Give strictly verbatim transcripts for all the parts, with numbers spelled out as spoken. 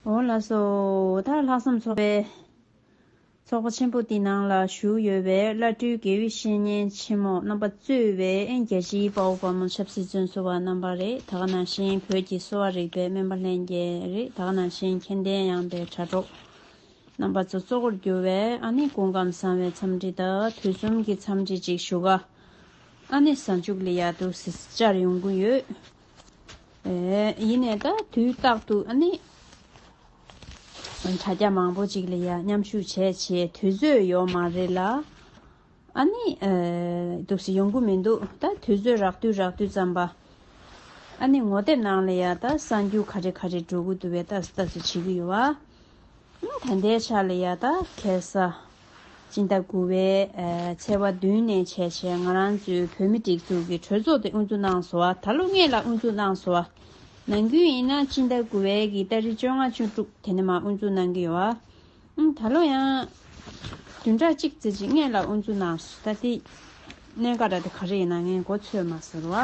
འོ་ལགས་སོ། ད་ལྷག་བསམ་ཚོགས་པའི་ཚོགས་པ་ཆེན་པོ་འདི་ནང་ལ་ཞུགས་ཡོད་པའི་བླ་སྤྲུལ་དགེ་བའི་བཤེས་གཉེན་ཆེན་མོ་རྣམ་པ་གཙོས་པའི་རྒྱལ་སྤྱིའི་དཔའ་བོ་དཔའ་མོ་ཆབ་སྲིད་བཙོན་ཟུར་བ་རྣམ་པ་རེད། ད་ག་ནང་བཞིན་བོད་ཀྱི་གསོ་བ་རིག་པའི་སྨན་པ་ལྷན་རྒྱས་རེད། ད་ག་ནང་བཞིན་མཁྱེན་ལྡན་ཡངས་པའི་དྲ་གྲོགས་རྣམ་པ་ཚོ་གཙོ་བོར་གྱུར་བའི་ཨ་ནི་སྐུ་ཁམས་བཟང་བའི་འཚམས་འདྲི་དང་དུས་གསུམ་གྱི་འཚམས་འདྲི་ཅིག་ཞུ་ག་ཨ་ནི་གཟའ་མཇུག་ལ་ཡ་འདུག་སེ་བཅར་ཡོང་གི་ཡོད། ཨེ། ཡིན་ནའི་ད་དུས་རྟག་ཏུ་ཨ་ནི་དྲ་རྒྱ་མང་པོ་ཅིག་ལ་ཡ་མཉམ་ཞུགས་བྱས་བྱས་དུས་ཚོད་ཡོད་མ་རེད་ལ། ཨ་ནི་ཨེ། འདུག་སེ་ཡོང་གི་མི་འདུག་ད་དུས་ཚོད་རག་དུས་རག་དུས་ཙམ་པ། ཨ་ནི་ངོ་དེབ་ནང་ལ་ཡ་ད་གསར་འགྱུར་ག་རེ་ག་རེ་འགྲོ་གི་འདུག་པས་ལྟ་ལྟ་ཚུལ་བྱེད་ཀྱི་ཡོད་བ། ད་ལྟའི་ཆ་ལ་ཡ་ད་ཁ་སང་སྤྱི་ཟླ་དགུ་པའི་ཨ་ཚེས་པ་བདུན་ནས་བྱས་བྱས་ང་རང་ཚོའི་བོད་མི་སྒྲིག་འཛུགས་ཀྱི་གྲོས་ཚོགས་དེ་དབུ་འཛུགས་གནང་སོང་བ། ད་ལོ་སྔས་ལ་དབུ་འཛུགས་གནང་སོང་བ། ནམ་རྒྱུན་ཡིན་ན་སྤྱི་ཟླ་དགུ་པའི་གི་ཏ་རིག་བཅོ་ལྔ་བཅུ་དྲུག་དེ་ནས་མར་དབུ་འཛུགས་གནང་གི་ཡོད་བ། ཨང་། ད་ལོ་ཡང་བདུན་ཕྲག་གཅིག་ཙམ་ཅིག་སྔས་ལ་དབུ་འཛུགས་གནང་སོང་། ད་དེ་གནད་འགག་འདྲ་དེ་ག་རེ་ཡིན་ན་ངས་མགོ་ཚོས་མ་ཟེར་བ།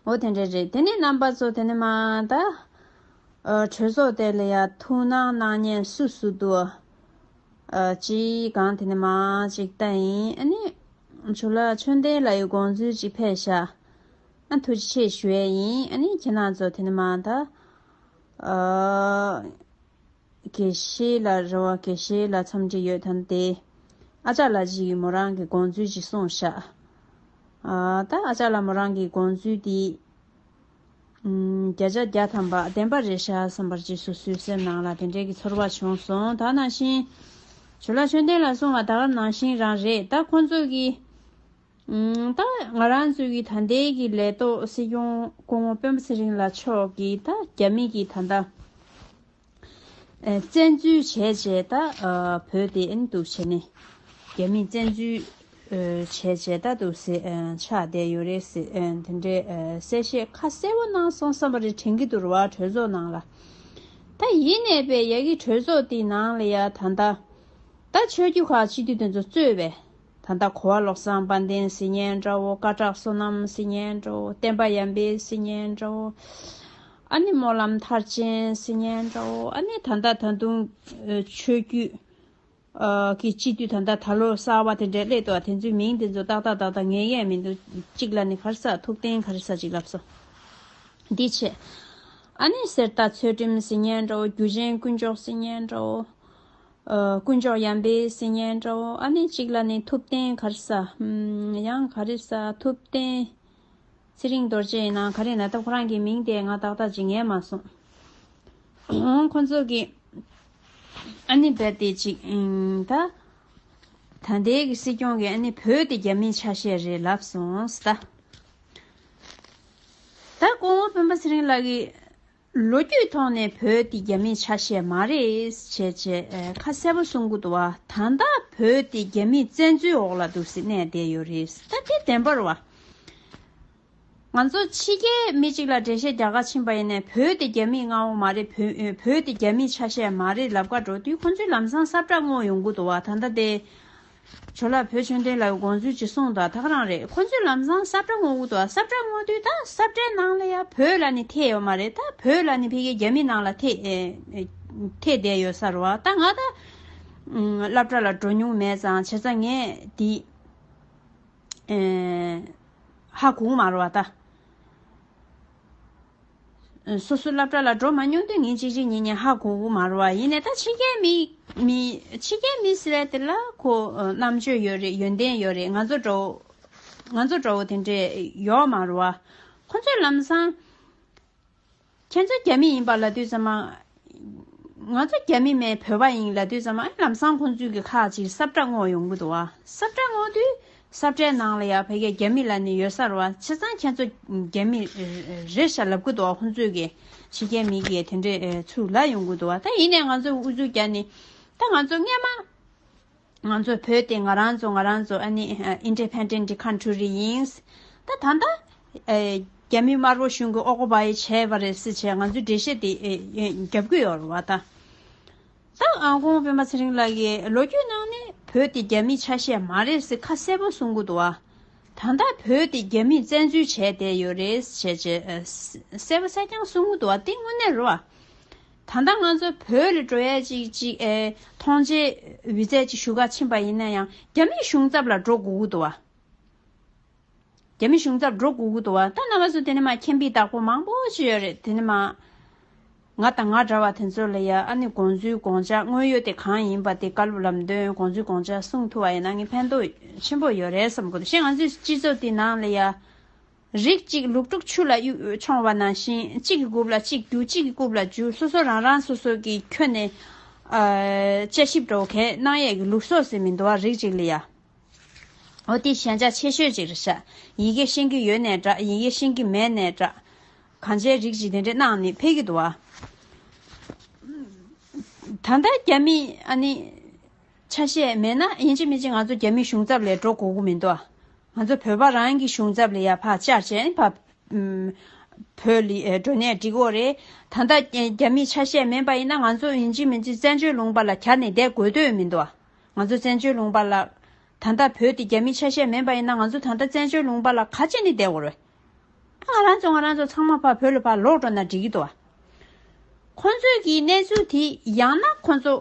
འོ་དེ་འདྲ་རེད། དེ་ནས་རྣམ་པ་ཚོ་དེ་ནས་མ་ད་ཨ་གྲོས་ཚོགས་དེ་ལ་ཡ་ཐུགས་སྣང་གནང་མཁན་སུ་སུ་འདུག་ཨ་ཅིག་གང་དེ་ནས་མ་ཅིག་ལྟ་ཡིན། ཨ་ནི་ཇོ་ལགས་ཆོས་ལྡན་ལགས་ཡི་དགོངས་ཚུལ་ཅིག་ཕེབས་ཤག་ཨ་ཐུགས་རྗེ་ཆེ་ཞུ་ཡས་ཡིན། ཨ་ནི་ཁྱེད་རང་ཚོ་དེ་ནས་མ་ད་ཨ། དགེ་བཤེས་ལགས་རེད་བ། དགེ་བཤེས་ལགས་འཚམས་འདྲི་ཡོད། ད་དེ་ཨ་ཅག་ལགས་ཅིག་གིས་མོ་རང་གི་དགོངས་ཚུལ་ཅིག་གསུངས་ཤག་ཨ་ད་ཨ་ཅག་ལགས་མོ་རང་གི་དགོངས་ཚུལ་དེ་ཨམ། བརྒྱ་ཆ་བརྒྱ་ཐམ་པ་བདེན་པ་རེད་ཤག་བསམ་པར་ཅིག་སོ་སོའི་སེམས་ནང་ལ་དེ་འདྲའི་གི་ཚོར་བ་བྱུང་སོང་། ད་ནང་བཞིན་ཇོ་ལགས་ཆོས་ལྡན་ལགས་གསུངས་པ་ད་ག་ནང་བཞིན་རང་རེད། ད་ཁོང་ཚོ་གི་ཨུམ། ད་ང་རང་ཚོའི་གི་ད་ལྟའི་གི་ལས་ཐོག་སྲིད་སྐྱོང་སྐུ་ངོ་སྤེན་པ་ཚེ་རིང་ལགས་མཆོག་གིས་ད་རྒྱ་མི་གི་ད་ལྟ་ཨེ་བཙན་འཛུལ་བྱས་བྱས་ད་ཨ་བོད་དེ་ཨེ་འདུག་བྱས་ནས་རྒྱ་མིས་བཙན་འཛུལ་ཨེ་བྱས་བྱས་ད་འདུག་སེ་ཨེ་ཆགས་བསྡད་ཡོད་རེད་ཟེར། ཨེ་དེ་འདྲའི་ཨེ་གསལ་བཤད་ཁ་གསལ་པོ་གནང་སོང་བསམ་པ་རེད་དྲན་གྱི་འདུག་ར་བ། གྲོས་ཚོགས་ནང་ལ། ད་ཡིན་ནའི་པས་ཡ་གི་གྲོས་ཚོགས་དེའི་ནང་ལ་ཡ་ད་ལྟ་ད་ཆོས་བརྒྱུད་ཁག་སྤྱི་འཐུས་དེ་ཚོ་གཙོས་པའི་ད་ལྟ་གོ་བ་བློ་བཟང་དཔལ་ལྡན་ཟེར་མཁན་འདྲ་བོ། སྐ་བྲག་བསོད་ནམས་ཟེར་མཁན་འདྲ་བོ། བསྟན་པ་ཡར་འཕེལ་ཟེར་མཁན་འདྲ་བོ། ཨ་ནི་སྨོན་ལམ་མཐར་ཕྱིན་ཟེར་མཁན་འདྲ་བོ། ཨ་ནི་ད་ལྟ་ད་དུང་ཨ་ཆོས་བརྒྱུད་ཨ་གི་སྤྱི་འཐུས་ད་ལྟ་ད་ལོ་གསར་པ་དེ་འདྲ་སླེབས་འདུག་དེ་ཚོའི་མིང་དེ་ཚོ་ཏག་ཏག་ཏག་ཏག་ངས་ཡས་མི་འདུག་གཅིག་ལ་ནི་ག་རེ་ཟ། ཐུབ་བསྟན་ག་རེ་ཟ་ཅིག་ལབ་སོང་། འདི་བྱས། ཨ་ནི་གསེར་རྟ་ཚུལ་ཁྲིམས་ཟེར་མཁན་འདྲ་བོ། རྒྱུ་ཆེན་དཀོན་མཆོག་ཟེར་མཁན་འདྲ་བོ། ཨ་དཀོན་མཆོག་ཡར་འཕེལ་ཟེར་མཁན་འདྲ་བོ། ཨ་ནི་གཅིག་ལ་ནི་ཐུབ་བསྟན་ག་རེ་ཟ། ཨམ། ཡང་ག་རེ་ཟ། ཐུབ་བསྟན་ཚེ་རིང་རྡོ་རྗེ་ཡིན་ན་ག་རེ་ཡིན་ན། ད་ཁོ་རང་གི་མིང་དེ་ང་ཏག་ཏག་ཅིག་ངས་མ་གསུངས། ཁོ་ཚོ་གི་ཨ་ནི་རྦད་དེ་ཅིག་ཨམ། ད་ད་ལྟའི་གི་སྲིད་སྐྱོང་གིས་ཨ་ནི་བོད་དེ་རྒྱ་མིའི་ཆ་ཤས་རེད་ལབ་སོང་ད། ད་སྐུ་ངོ་སྤེན་པ་ཚེ་རིང་ལགས་ཀྱིས་ལོ་རྒྱུས་ཐོག་ནས་བོད་འདི་རྒྱ་མིའི་ཆ་ཤས་མ་རེད་ཅེས་བྱས་ཨེ་ཁ་གསལ་པོ་གསུང་གི་འདུག་བ། ད་ལྟ་བོད་འདི་རྒྱ་མིའི་བཙན་འཛུལ་འོག་ལ་འདུག་སེ་གནས་བསྡད་ཡོད་རེད། ད་དེ་བདེན་པ་རེད་བ། ང་ཚོ་ཕྱི་རྒྱལ་མི་གཅིག་ལ་འགྲེལ་བཤད་རྒྱག་ག་ཕྱིན་པ་ཡིན་ནའི་བོད་འདི་རྒྱ་མིའི་མངའ་འོག་མ་རེད། བོད་བོད་འདི་རྒྱ་མིའི་ཆ་ཤས་མ་རེད་ལབ་ག་འགྲོ་དུས་ཁོ་ཚོས་ལམ་སང་ས་བཀྲ་བསྔོག་ཡོང་གི་འདུག་བ། ད་ལྟ་དེ། ཇོ་ལགས་བོད་ཆོས་ལྡན་ལགས་ཀྱི་དགོངས་ཚུལ་ཅིག་གསུངས་དང་། ད་ག་རང་རེད། ཁོ་ཚོས་ལམ་སང་ས་བཀྲ་བསྔོག་གི་འདུག་ས་བཀྲ་བསྔོག་དུས་ད་ས་བཀྲའི་ནང་ལ་ཡ་བོད་ལབ་ནས་ཐེ་ཡོད་མ་རེད། ད་བོད་ལབ་ནས་ཕ་གིའི་རྒྱ་མི་ནང་ལ་ཐེ་ཨེ་ཨེ་ཐེ་བསྡད་ཡོད་ས་རེད་བ། ད་ང་ད་ཨུམ་སློབ་གྲྭ་ལ་འགྲོ་མྱོང་མེད་ཙང་བྱས་ཙང་ངས་འདི་ཨེ་ཧ་གོ་གི་མ་རེད་བ་ད། སོ་སོ་སློབ་གྲྭ་ལ་འགྲོ་མ་མྱོང་དུས་ངས་གཅིག་གཅིག་གཉིས་གཉིས་ཧ་གོ་གི་མ་རེད་བ། ཡིན་ནའི་ད་ཕྱི་རྒྱལ་མི་མི་ཕྱི་རྒྱལ་མི་ཟེར་ཡ་དེ་ལ་ཁོ་ཨ་རྣམ་དཔྱོད་ཡོད་རེད། ཡོན་ཏན་ཡོད་རེད། ང་ཚོ་འདྲ་བོ་ང་ཚོ་འདྲ་བོ་དེ་འདྲས་ཡོད་མ་རེད་བ། ཁོ་ཚོས་ལམ་སང་ཁྱེད་ཚོ་རྒྱ་མི་ཡིན་པ་ལབ་དུས་ཙམ་པ། ང་ཚོ་རྒྱ་མི་མིན་བོད་པ་ཡིན་ལབ་དུས་ཙམ་པ། ཨ་ལམ་སང་ཁོང་ཚོས་ཀྱི་ཁག་ཅིག་ས་བཀྲ་བསྔོག་ཡོང་གི་འདུག་བ། ས་བཀྲ་བསྔོག་དུས་ས་བཀྲའི་ནང་ལ་ཡ་ཕ་གིའི་རྒྱ་མི་ལབ་ནས་ཡོད་ས་རེད་བ། བྱས་ཙང་ཁྱེད་ཚོ་རྒྱ་མི་རེད་ཤག་ལབ་གི་འདུག་བ། ཁོང་ཚོས་ཀྱི་ཕྱི་རྒྱལ་མི་གི་དེ་འདྲའི་ཚུར་ལབ་ཡོང་གི་འདུག་བ། ད་ཡིན་ནའི་ང་ཚོས་ཨུ་ཚུགས་རྒྱག་ནས་ད་ང་ཚོ་སྔས་མ། ང་ཚོ་བོད་དེ་ང་རང་ཚོ་ང་རང་ཚོ་ཨ་ནི་ཨ་independent country་རེ་ཡིན། ད་ད་ལྟ་ཨེ་རྒྱ་མི་དམར་པོ་གཞུང་གིས་ཨོ་ཀོ་པའི་བྱས་པ་རེད་ཟེར་བྱས་ང་ཚོས་འགྲེལ་བཤད་དེ་ཨེ་ཨེ་རྒྱབ་ཀྱི་ཡོད་རེད་བ་ད། ད་ཨ་ཁོང་སྤེན་པ་ཚེ་རིང་ལགས་ཀྱིས་ལོ་རྒྱུས་ནང་ནས་བོད་དེ་རྒྱ་མིའི་ཆ་ཤས་མ་རེད་ཟེར་ཁ་གསལ་པོ་གསུང་གི་འདུག་བ། ད་ལྟ་བོད་དེ་རྒྱ་མིས་བཙན་འཛུལ་བྱས་བསྡད་ཡོད་རེད་ཟེར་བྱས་ཨེ་གསལ་པོ་གསལ་རྐྱང་གསུང་གི་འདུག་བ། དེ་དངོས་གནས་རེད་བ། ད་ལྟ་ང་ཚོ་བོད་ལ་འགྲོ་ཡས་ཅིག་ཅིག་ཨེ་ཐོངས་མཆན་བི་ཛ་ཅིག་ཞུ་ག་ཕྱིན་པ་ཡིན་ན་ཡང་རྒྱ་མིའི་གཞུང་ཚབ་ལ་འགྲོ་དགོས་ཀྱི་འདུག་བ། རྒྱ་མིའི་གཞུང་ཚབ་འགྲོ་དགོས་ཀྱི་འདུག་བ། ད་རྣམ་པ་ཚོ་དེ་ནས་མ་མཁྱེན་པའི་བདག་པོ་མང་པོ་ཅིག་ཡོད་རེད། དེ་ནས་མ་ང་དང་ང་འདྲ་བ་དེ་ཚོ་ལ་ཡ་ཨ་ནི་དགོངས་ཚུལ་དགོངས་འཆར་དངོས་ཡོད་དེ་གང་ཡིན་པ་དེ་བཀའ་སློབ་ལམ་སྟོན་དགོངས་ཚུལ་དགོངས་འཆར་གསུང་ཐུབ་པ་ཡིན་ན་ངས་ཕན་ཐོགས་ཆེན་པོ་ཡོད་རེད་བསམ་གི་འདུག་ཤེས། ང་ཚོའི་སྤྱི་ཚོགས་དེ་ནང་ལ་ཡ། རིགས་གཅིག་ལུག་ཕྲུག་ཆུ་ལ་གཡུག་མཆོང་བ་ནང་བཞིན་གཅིག་གི་རྐུབ་ལ་གཅིག་རྒྱུག་གཅིག་གི་རྐུབ་ལ་རྒྱུག་སོ་སོ་རང་རང་སོ་སོ་གི་ཁྱོན་ནས་ཨ་དཔྱད་ཞིབ་འགྲོ་མཁན་གནང་ཡས་ཀྱི་ལུགས་སྲོལ་ཟེར་མི་འདུག་བ། རིགས་གཅིག་ལ་ཡ། འོ་དེ་ཞན་ཆ་ཆེ་ཤོས་ཅིག་རེད་ཤག་ཡི་གེ་ཤེས་ཀྱི་ཡོད་ནའི་འདྲ། ཡི་གེ་ཤེས་ཀྱི་མེད་ནའི་འདྲ། གང་ཅིའི་རིགས་ཅིག་དེ་འདྲས་གནང་ནས་ཕེབས་ཀྱི་འདུག་བ། ད་ལྟ་རྒྱ་མི་ཨ་ནི་ཆ་ཤས་མེད་ན་ཡིན་གཅིག་མིན་གཅིག་ང་ཚོ་རྒྱ་མིའི་གཞུང་ཚབ་ལ་འགྲོ་དགོས་ཀྱི་མི་འདུག་ང་ཚོ་བོད་པ་རང་གི་གཞུང་ཚབ་ལ་ཡར་ཕར་བཅར་བྱས་ནས་ཕར་ཨུམ་བོད་ལ་ཨེ་འགྲོ་ནས་འགྲིག་གི་རེད། ད་ལྟ་རྒྱ་མིའི་ཆ་ཤས་མིན་པ་ཡིན་ན་ང་ཚོ་ཡིན་གཅིག་མིན་གཅིག་བཙན་བྱོལ་ལུང་པ་ལ་གྱར་ནས་བསྡད་དགོས་འདོད་མི་འདུག་ང་ཚོ་བཙན་བྱོལ་ལུང་པ་ལ་ད་ལྟ་བོད་དེ་རྒྱ་མིའི་ཆ་ཤས་མིན་པ་ཡིན་ན་ང་ཚོ་ད་ལྟ་བཙན་བྱོལ་ལུང་པ་ལ་ག་བྱས་ནས་བསྡད་དགོས་རེད། ང་རང་ཚོ་ང་རང་ཚོ་ཚང་མ་ཕར་བོད་ལ་ཕར་ལོག་འགྲོ་ན་འགྲིག་གི་འདུག་བ། ཁོང་ཚོས་ཀྱི་གནས་ཚུལ་དེ་ཡང་ན་ཁོང་ཚོ་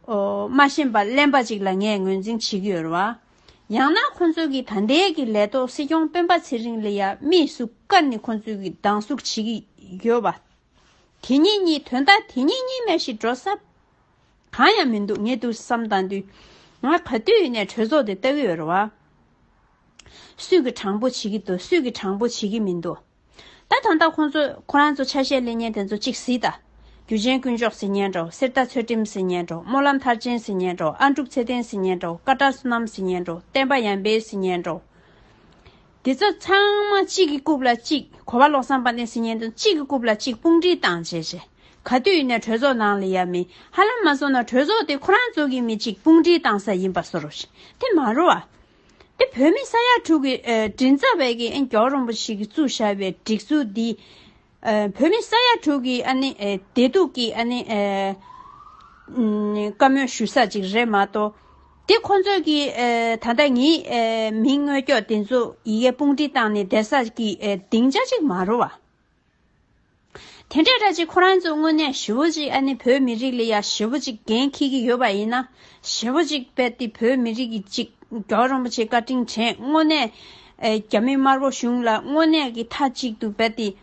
ཨོ་མ་ཤེས་པ་གླེན་པ་ཅིག་ལ་ངས་ངོས་འཛིན་བྱེད་ཀྱི་ཡོད་རེད་བ། ཡང་ན་ཁོང་ཚོས་ཀྱི་ད་ལྟའི་གི་ལས་ཐོག་སྲིད་སྐྱོང་སྤེན་པ་ཚེ་རིང་ལ་ཡ་དམིགས་སུ་བཀར་ནས་ཁོང་ཚོས་ཀྱི་སྡང་ཟུག་བྱེད་ཀྱི་ཡོད་བ། དེ་གཉིས་གཉིས་དོན་དག་དེ་གཉིས་གཉིས་མེད་ཞིག་འགྲོ་ས་གང་ཡང་མི་འདུག་ངས་འདུག་བསམ་བཏང་དུས་ང་ག་དུས་ཡིན་ནའི་གྲོས་ཚོགས་དེ་ལྟ་གི་ཡོད་རེད་བ། སུས་ཀྱི་དྲང་པོ་བྱེད་ཀྱི་འདུག་སུས་ཀྱི་དྲང་པོ་བྱེད་ཀྱི་མི་འདུག་ད་ད་ལྟ་ཁོང་ཚོ་ཁོ་རང་ཚོ་ཆ་ཤས་ལེན་མཁན་དེ་ཚོ་གཅིག་གཟིགས་དང་། རྒྱུ་ཆེན་དཀོན་མཆོག་ཟེར་མཁན་འདྲ་བོ། གསེར་རྟ་ཚུལ་ཁྲིམས་ཟེར་མཁན་འདྲ་བོ། སྨོན་ལམ་མཐར་ཕྱིན་ཟེར་མཁན་འདྲ་བོ། ཨ་འབྲུག་ཚེ་བརྟན་ཟེར་མཁན་འདྲ་བོ། ཀ་ཏྲ་བསོད་ནམས་ཟེར་མཁན་འདྲ་བོ། བསྟན་པ་ཡར་འཕེལ་ཟེར་མཁན་འདྲ་བོ། དེ་ཚོ་ཚང་མ་གཅིག་གི་རྐུབ་ལ་གཅིག་གོ་བ་བློ་བཟང་དཔལ་ལྡན་ཟེར་མཁན་དེ་གཅིག་གི་རྐུབ་ལ་གཅིག་དཔུང་སྒྲིག་བཏང་བྱས་བྱས། ག་དུས་ཡིན་ནའི་གྲོས་ཚོགས་ནང་ལ་ཡ་མི་ཧ་ལམ་མ་སོང་ན་གྲོས་ཚོགས་དེ་ཁོ་རང་ཚོ་གི་མི་གཅིག་དཔུང་སྒྲིག་བཏང་ས་ཡིན་པ་བཟོ་འདྲ་བོ་ཞིག་དེ་མ་རེད་བ། དེ་བོད་མི་ས་ཡ་དྲུག་གི་ཨེ་མགྲིན་ཚབ་པའི་གི་ཨེ་རྒྱལ་བ་རིན་པོ་ཆེ་གིས་བཙུགས་བཞག་པའི་སྒྲིག་འཛུགས་འདི། ཨེ་བོད་མི་ས་ཡ་དྲུག་གི་ཨ་ནི་ཨེ་བདེ་སྡུག་གི་ཨ་ནི་ཨེ་ཨུམ་བཀའ་མོལ་ཞུ་ས་ཅིག་རེད་མ་གཏོགས། དེ་ཁོང་ཚོས་ཀྱི་ཨེ་ད་ལྟ་ངའི་ཨེ་མི་དངོས་སྐྱོ་དེ་ཚོ་ཡི་གེ་དཔུང་སྒྲིག་བཏང་ནས་བསྡད་ས་ཀྱི་ཨེ་སྡིངས་ཆ་ཅིག་མ་རེད་བ། དེ་འདྲའི་འདྲ་ཅིག་ཁོ་རང་ཚོ་དངོས་གནས་ཞེ་པོ་ཅིག་ཨ་ནི་བོད་མི་རིགས་ལ་ཡ་ཞེ་པོ་ཅིག་འགན་འཁྱེར་གྱི་ཡོད་པ་ཡིན་ན། ཞེ་པོ་ཅིག་རྦད་དེ་བོད་མི་རིགས་ཀྱི་ཅིག་རྒྱལ་བ་རིན་པོ་ཆེ་བཀའ་དྲིན་དྲན། དངོས་གནས་ཨེ་རྒྱ་མི་དམར་པོ་གཞུང་ལ་དངོས་གནས་ཀྱི་མཐའ་གཅིག་ཏུ་རྦད་དེ་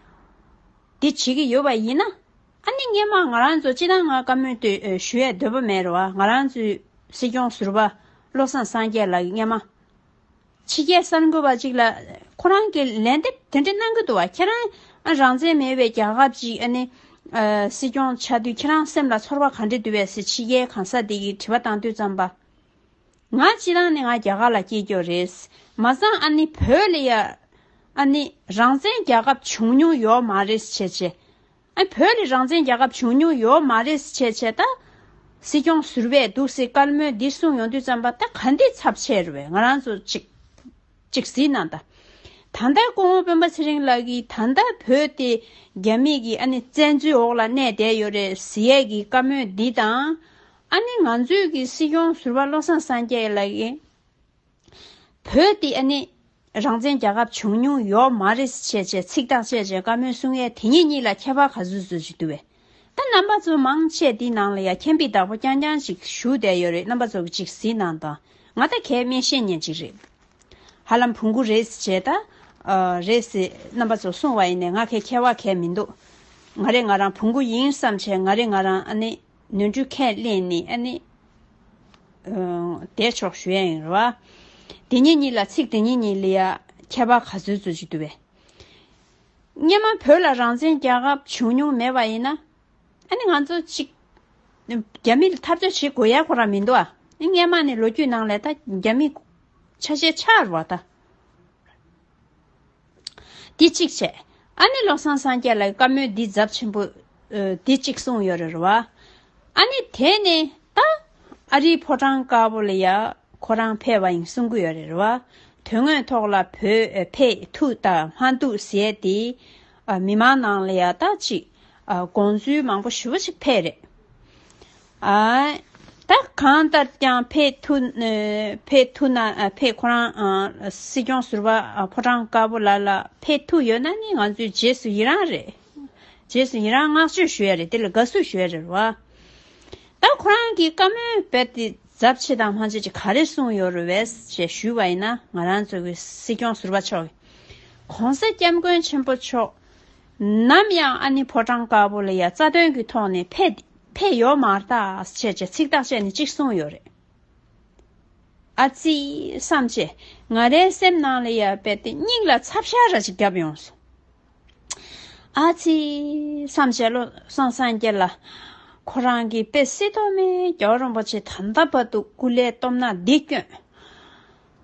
འདི་བྱེད་ཀྱི་ཡོད་པ་ཡིན་ན། ཨ་ནི་སྔན་མ་ང་རང་ཚོ་སྤྱིར་བཏང་ང་བཀའ་མོལ་དེ་ཨེ་ཞུ་ཡས་འདོད་པ་མེད་རེད་བ། ང་རང་ཚོའི་སྲིད་སྐྱོང་ཟུར་པ་བློ་བཟང་སངས་རྒྱས་ལགས་ཀྱིས་སྔན་མ། ཕྱི་རྒྱལ་གསར་འགོད་པ་ཅིག་ལ་ཁོ་རང་གིས་ལན་འདེབས་དེ་འདྲ་གནང་གི་འདུག་བ། ཁྱེད་རང་ཨ་རང་བཙན་མེད་པའི་རྒྱལ་ཁབ་ཅིག་ཨ་ནི་ཨ་སྲིད་སྐྱོང་ཆགས་དུས་ཁྱེད་རང་སེམས་ལ་ཚོར་བ་ག་འདྲ་འདུག་པས་ཟེར་ཕྱི་རྒྱལ་གང་ཟག་དེ་གིས་དྲི་བ་བཏང་དུས་ཙམ་པ། ང་སྤྱིར་བཏང་ནས་ང་རྒྱ་གར་ལ་སྐྱེས་ཀྱོག་རེད། མ་ཚང་ཨ་ནི་བོད་ལ་ཡ་ཨ་ནི་རང་བཙན་རྒྱལ་ཁབ་བྱུང་མྱོང་ཡོད་མ་རེད་བྱས་བྱས། ཨ་བོད་ལ་རང་བཙན་རྒྱལ་ཁབ་བྱུང་མྱོང་ཡོད་མ་རེད་བྱས་བྱས་ད། སྲིད་སྐྱོང་ཟུར་པས་འདུག་སེ་བཀའ་མོལ་འདི་གསུངས་ཡོང་དུས་ཙམ་པ་ད་ག་འདི་ཚབས་ཆེ་རེད་བས། ང་རང་ཚོ་ཅིག་ཅིག་གཟིགས་གནང་ད། ད་ལྟ་སྐུ་ངོ་སྤེན་པ་ཚེ་རིང་ལགས་ཀྱིས་ད་ལྟ་བོད་དེ་རྒྱ་མི་གི་ཨ་ནི་བཙན་འཛུལ་འོག་ལ་གནས་བསྡད་ཡོད་རེད་ཟེར་ཡས་ཀྱི་བཀའ་མོལ་འདི་དང་། ཨ་ནི་ང་ཚོའི་གི་སྲིད་སྐྱོང་ཟུར་པ་བློ་བཟང་སངས་རྒྱས་ལགས་ཀྱིས། བོད་དེ་ཨ་ནི་རང་བཙན་རྒྱལ་ཁབ་བྱུང་མྱོང་ཡོད་མ་རེད་ཟེར་བྱས་བྱས་ཚིག་ཐག་བཅད་བྱས་བཀའ་མོལ་གསུང་ཡས་དེ་གཉིས་གཉིས་ལ་ཁྱད་པར་ག་ཚོད་ཚོད་ཅིག་འདུག་བས། ད་རྣམ་པ་ཚོ་མང་ཆེ་འདི་ནང་ལ་ཡ་མཁྱེན་པའི་བདག་པོ་རྐྱང་རྐྱང་ཅིག་བཞུགས་བསྡད་ཡོད་རེད། རྣམ་པ་ཚོ་གི་ཅིག་གཟིགས་གནང་དང་། ང་ད་གའི་སྨན་ཤེས་མཁན་ཅིག་རེད། ཧ་ལམ་བོང་གུ་རེད་ཟེར་བྱས་ད། ཨ་རེད་ཟེར་རྣམ་པ་ཚོ་གསུང་བ་ཡིན་ནའི་ང་གའི་ཁྱད་པར་གའི་མི་འདུག་ང་རེ་ང་རང་བོང་གུ་ཡིན་བསམ་བྱས་ང་རེ་ང་རང་ཨ་ནི། ནོར་འཁྲུལ་ཁས་ལེན་ནས་ཨ་ནི། ཨ་དེ་ཕྱོགས་ཞུ་ཡ་ཡིན་རེད་བ། དེ་གཉིས་གཉིས་ལ་ཚིག་དེ་གཉིས་གཉིས་ལ་ཡ་ཁྱད་པར་ག་ཚོད་ཚོད་ཅིག་འདུག་བས། སྔན་མ་བོད་ལ་རང་བཙན་རྒྱལ་ཁབ་བྱུང་མྱོང་མེད་པ་ཡིན་ན། ཨ་ནི་ང་ཚོ་ཅིག་རྒྱ་མི་ལ་འཐབ་རྩོད་བྱེད་དགོས་ཡ་ཁོ་རང་མི་འདུག་ཨ། སྔན་མ་ནས་ལོ་རྒྱུས་ནང་ལ་ད་རྒྱ་མི་ཆ་ཤས་ཆགས་རེད་བ་ད། འདི་གཅིག་བྱས། ཨ་ནི་བློ་བཟང་སངས་རྒྱས་ལགས་བཀའ་མོལ་འདི་ཚབས་ཆེན་པོ། ཨ་འདི་གཅིག་གསུངས་ཡོད་རེད་བ། ཨ་ནི་དེ་ནས་ད་ཨ་རིའི་ཕོ་བྲང་དཀར་པོ་ལ་ཡ་ཁོ་རང་ཕེབས་པ་ཡིན་གསུང་གི་ཡོད་རེད་བ། དོན་དངོས་ཐོག་ལ་བོད་ཨ་ཕེབས་ཐུབ་དང་མ་ཐུབ་ཟེར་དེ། ཨ་མི་མང་ནང་ལ་ཡ་ད་ཅིག་ཨ་དགོངས་ཚུལ་མང་པོ་ཞེ་པོ་ཅིག་ཕེབས་རེད། ཨ། ད་གང་ལྟར་ཀྱང་ཕེབས་ཐུབ། ཕེབས་ཐུབ་ན་ཕེབས་ཁོ་རང་སྲིད་སྐྱོང་ཟུར་པ་ཕོ་བྲང་དཀར་པོ་ལ་ལ་ཕེབས་ཐུབ་ཡོད་ན་ནི་ང་ཚོའི་རྗེས་སུ་ཡི་རང་རེད། རྗེས་སུ་ཡི་རང་བསྔགས་བརྗོད་ཞུ་ཡ་རེད། དེ་ལ་དགའ་བསུ་ཞུ་ཡ་རེད་བ། ད་ཁོ་རང་གིས་བཀའ་མོལ་རྦད་དེ་ཚབས་ཆེ་དང་མ་ཆེ་ཅིག་ག་རེ་གསུངས་ཡོད་རེད་བས་ཞེས་ཞུས་པ་ཡིན་ན། ང་རང་ཚོ་གི་སྲིད་སྐྱོང་ཟུར་པ་མཆོག་གིས། ༸གོང་ས་༸སྐྱབས་མགོན་ཆེན་པོ་མཆོག་ནམ་ཡང་ཨ་ནི་ཕོ་བྲང་དཀར་པོ་ལ་ཡ་རྩ་དོན་གྱི་ཐོག་ནས་ཕེབས་ཕེབས་ཡོད་མ་རེད་ད་ཅེས་ཅེས་ཚིག་ཐག་བཅད་ནས་གཅིག་གསུངས་ཡོད་རེད། ཨ་ཙི་བསམ་བྱས། ང་རའི་སེམས་ནང་ལ་ཡ་རྦད་དེ་སྙིང་ལ་ཚབ་ཤ་ར་ཅིག་བརྒྱབ་ཡོང་སོང་། ཨ་ཙི་བསམ་བྱས། བློ་བཟང་སངས་རྒྱས་ལ་ཁོ་རང་གིས་དཔེ་སྲིད་ཐོག་མའི་རྒྱལ་བ་རིན་པོ་ཆེ་ད་ལྟ་བར་དུ་སྐུ་ལས་སྟོབས་ན་འདི་བསྐྱོན།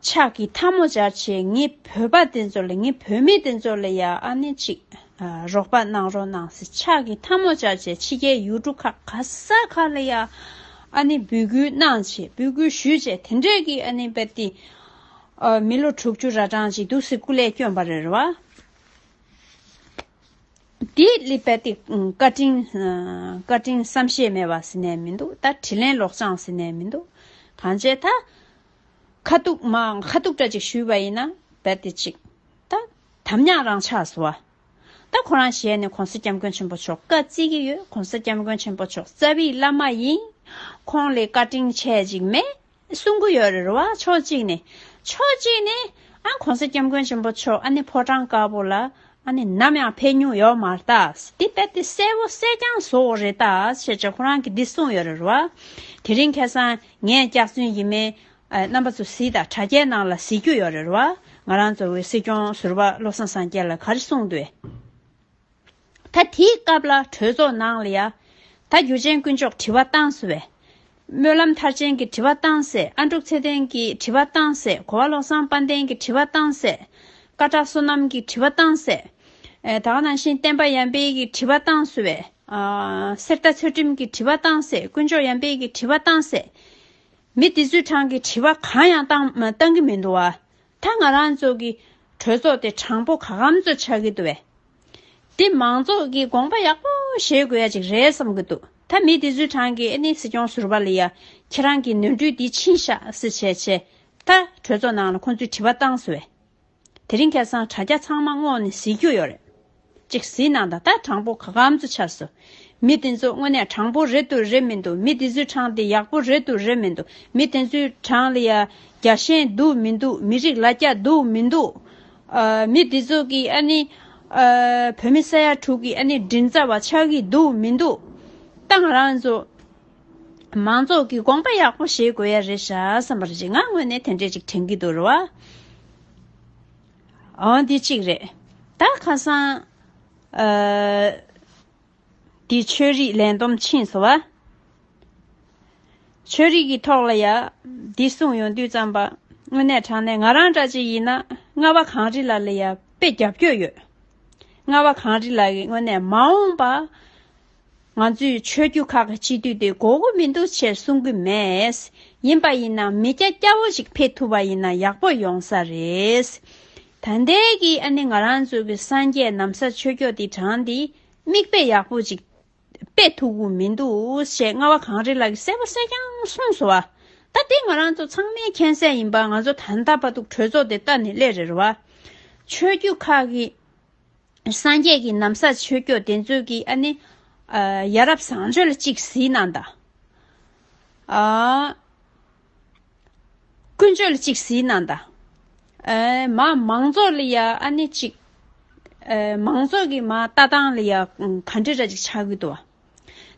ཕྱག་གི་ཐལ་མོ་སྦྱར་བྱས། ངའི་བོད་པ་དེ་ཚོ་ལ། ངའི་བོད་མི་དེ་ཚོ་ལ་ཡ་ཨ་ནི་ཅིག་ཨ་རོགས་པ་གནང་རོགས་གནང་ཟེར་ཕྱག་གི་ཐལ་མོ་སྦྱར་བྱས། ཕྱི་རྒྱལ་ཡུལ་གྲུ་ཁག་ག་ས་ག་ལ་ཡ་ཨ་ནི་འབོད་སྐུལ་གནང་བྱས། འབོད་སྐུལ་ཞུས་བྱས། དེ་འདྲས་ཀྱི་ཨ་ནི་རྦད་དེ་ཨ་མི་ལོ་དྲུག་ཅུ་ར་གྲངས་ཅིག་འདུག་སེ་སྐུ་ལས་བསྐྱོན་པ་རེད་བ། དེ་ལ་རྦད་དེ་བཀའ་དྲིན་བཀའ་དྲིན་བསམ་ཤེས་མེད་པ་ཟེར་ནས་མི་འདུག་ད་དྲིན་ལན་ལོག་ཅང་ཟེར་ནས་མི་འདུག་གང་བྱས་ད། ཁ་ཐུག་མ་ཁ་ཐུག་འདྲ་ཅིག་ཞུས་པ་ཡིན་ན་རྦད་དེ་ཅིག་ད་དམ་ཉག་རང་ཆགས་སོང་བ། ད་ཁོ་རང་ཞལ་ནས་༸གོང་ས་༸སྐྱབས་མགོན་ཆེན་པོ་མཆོག་བཀའ་བརྩི་གི་ཡོད། ༸གོང་ས་༸སྐྱབས་མགོན་ཆེན་པོ་མཆོག་རྩ་བའི་བླ་མ་ཡིན། ཁོང་ལས་བཀའ་དྲིན་ཆེ་ཅིག་མེད་གསུང་གི་ཡོད་རེད་བ། ཕྱོགས་གཅིག་ནས། ཕྱོགས་གཅིག་ནས་ཨ་༸གོང་ས་༸སྐྱབས་མགོན་ཆེན་པོ་མཆོག་ཨ་ནི་ཕོ་བྲང་དཀར་པོ་ལ་ཨ་ནི་ནམ་ཡང་ཕེབས་མྱོང་ཡོད་མ་རེད་ད། འདི་རྦད་དེ་གསལ་པོ་གསལ་རྐྱང་བཟོ་འོ་རེད་ད་ཞེས་བྱས་ཁོ་རང་གིས་འདི་གསུངས་ཡོད་རེད་བ། དེ་རིང་ཁ་སང་ངས་སྐྱག་རྫུན་ཡིན་མིན་ཨ་རྣམ་པ་ཚོ་གཟིགས་དང་། དྲ་རྒྱའི་ནང་ལ་གཟིགས་རྒྱུ་ཡོད་རེད་བ། ང་རང་ཚོ་བའི་སྲིད་སྐྱོང་ཟུར་པ་བློ་བཟང་སངས་རྒྱས་ལ་ག་རེ་གསུངས་འདུག་ད་དེའི་སྐབས་ལ་གྲོས་ཚོགས་ནང་ལ་ཡ། ད་རྒྱུ་ཆེན་དཀོན་མཆོག་དྲི་བ་བཏང་སོང་བས། སྨོན་ལམ་མཐར་ཕྱིན་གྱིས་དྲི་བ་བཏང་ཟེར། ཨ་འབྲུག་ཚེ་བརྟན་གྱིས་དྲི་བ་བཏང་ཟེར། གོ་བ་བློ་བཟང་དཔལ་ལྡན་གྱིས་དྲི་བ་བཏང་ཟེར། སྐད་གྲགས་བསོད་ནམས་ཀྱིས་དྲི་བ་བཏང་ཟེར། ཨེ་ད་ག་ནང་བཞིན་བསྟན་པ་ཡར་འཕེལ་གྱིས་དྲི་བ་བཏང་སོང་བས། ཨ་གསེར་རྟ་ཚུལ་ཁྲིམས་ཀྱིས་དྲི་བ་བཏང་ཟེར། དཀོན་མཆོག་ཡར་འཕེལ་གྱིས་དྲི་བ་བཏང་ཟེར། མི་དེ་ཚོའི་གྲངས་ཀྱིས་དྲི་བ་གང་ཡང་བཏང་བཏང་གི་མི་འདུག་བ། ད་ང་རང་ཚོ་གི་གྲོས་ཚོགས་དེ་དྲང་པོ་ག་གམ་ཚོ་ཆགས་ཀྱི་འདུག་བས། དེ་མང་ཚོགས་ཀྱིས་དགོངས་པ་ཡག་པོ་བཞེས་དགོས་ཡ་ཅིག་རེད་བསམ་གྱི་འདུག་ད་མི་དེ་ཚོའི་གྲངས་ཀྱིས་ཨ་ནི་སྲིད་སྐྱོང་ཟུར་པ་ལ་ཡ། ཁྱེད་རང་གི་ནོར་འཁྲུལ་འདི་ཕྱིན་ཤག་ཟེར་བྱས་བྱས། ད་གྲོས་ཚོགས་ནང་ལ་ཁོང་ཚོས་དྲི་བ་བཏང་སོང་བས། དེ་རིང་ཁ་སང་དྲ་རྒྱ་ཚང་མ་སྔོག་ནས་གཟིགས་རྒྱུ་ཡོད་རེད། ཅིག་གཟིགས་གནང་དང་། ད་དྲང་པོ་ག་གམ་ཚོ་ཆགས་སོང་། མི་དེ་ཚོ་དངོས་གནས་དྲང་པོ་རེད་འདུག་རེད་མི་འདུག་མི་དེ་ཚོའི་གྲངས་དེ་ཡག་པོ་རེད་འདུག་རེད་མི་འདུག་མི་དེ་ཚོའི་གྲངས་ལ་ཡ་རྒྱལ་ཞེན་འདུག་མི་འདུག་མི་རིགས་ལ་རྒྱ་འདུག་མི་འདུག་ཨ་མི་དེ་ཚོ་གི་ཨ་ནི་ཨ་བོད་མི་ས་ཡ་དྲུག་གི་ཨ་ནི་མགྲིན་ཚབ་པ་ཆགས་ཀྱི་འདུག་མི་འདུག་ད་ང་རང་ཚོ་མང་ཚོགས་ཀྱིས་དགོངས་པ་ཡག་པོ་བཞེས་དགོས་ཡ་རེད་ཤག་བསམ་པ་རེད། ང་དངོས་གནས་དེ་འདྲས་ཅིག་དྲན་གྱི་འདུག་རེད་བ། འོ་འདི་གཅིག་རེད། ད་ཁ་སང་ཨ་འདི་ཆོས་རིག་ལས་བསྡོམས་ཕྱིན་སོང་བ། ཆོས་རིག་གི་ཐོག་ལ་ཡ་འདི་གསུངས་ཡོང་དུས་ཙམ་པ། དངོས་གནས་དྲང་གནས་ང་རང་འདྲ་ཅིག་ཡིན་ན་རྔ་བ་གངས་རི་ལགས་ལ་ཡ་དཔེ་རྒྱབ་སྐྱོར་ཡོད། རྔ་བ་གངས་རི་ལགས་ཀྱིས་དངོས་གནས་མ་འོངས་པ་ང་ཚོའི་ཆོས་བརྒྱུད་ཁག་གི་སྤྱི་འཐུས་དེ་དགོས་མཁོ་མི་འདུག་ཅེས་གསུང་གི་མེད། ཡིན་པ་ཡིན་ན་མི་སྐྱ་སྐྱ་བོ་ཞིག་ཕེབས་ཐུབ་པ་ཡིན་ན་ཡག་པོ་ཡོང་ས་རེད། ད་ལྟའི་གི་ཨ་ནི་ང་རང་ཚོ་གི་སངས་རྒྱས་ན་བཟའ་ཆོས་སྐྱོང་དེ་གྲངས་དེ་མིག་དཔེ་ཡག་པོ་ཅིག་དཔེ་ཐུབ་ཀྱི་མི་འདུག་ཞེས་རྔ་བ་གངས་རི་ལགས་ཀྱིས་གསལ་པོ་གསལ་རྐྱང་གསུངས་སོང་བ། ད་དེ་ང་རང་ཚོ་ཚང་མས་མཁྱེན་གསལ་ཡིན་པ། ང་ཚོ་ད་ལྟ་བར་དུ་གྲོས་ཚོགས་དེ་ལྟ་ནས་སླེབས་རེད་བ། ཆོས་བརྒྱུད་ཁག་གི་སངས་རྒྱས་ཀྱི་ན་བཟའ་ཆོས་སྐྱོང་དེ་ཚོས་ཀྱི་ཨ་ནི་ཨ་ཡ་རབས་བཟང་སྤྱོད་ལ་གཅིག་གཟིགས་གནང་དང་། ཨ་ཀུན་སྤྱོད་ལ་གཅིག་གཟིགས་གནང་དང་། ཨ་མ་མང་ཚོགས་ལ་ཡ་ཨ་ནི་གཅིག་ཨ་མང་ཚོགས་ཀྱི་མ་ལྟ་སྟངས་ལ་ཡ་ག་འདྲ་འདྲ་ཅིག་ཆགས་ཀྱི་འདུག་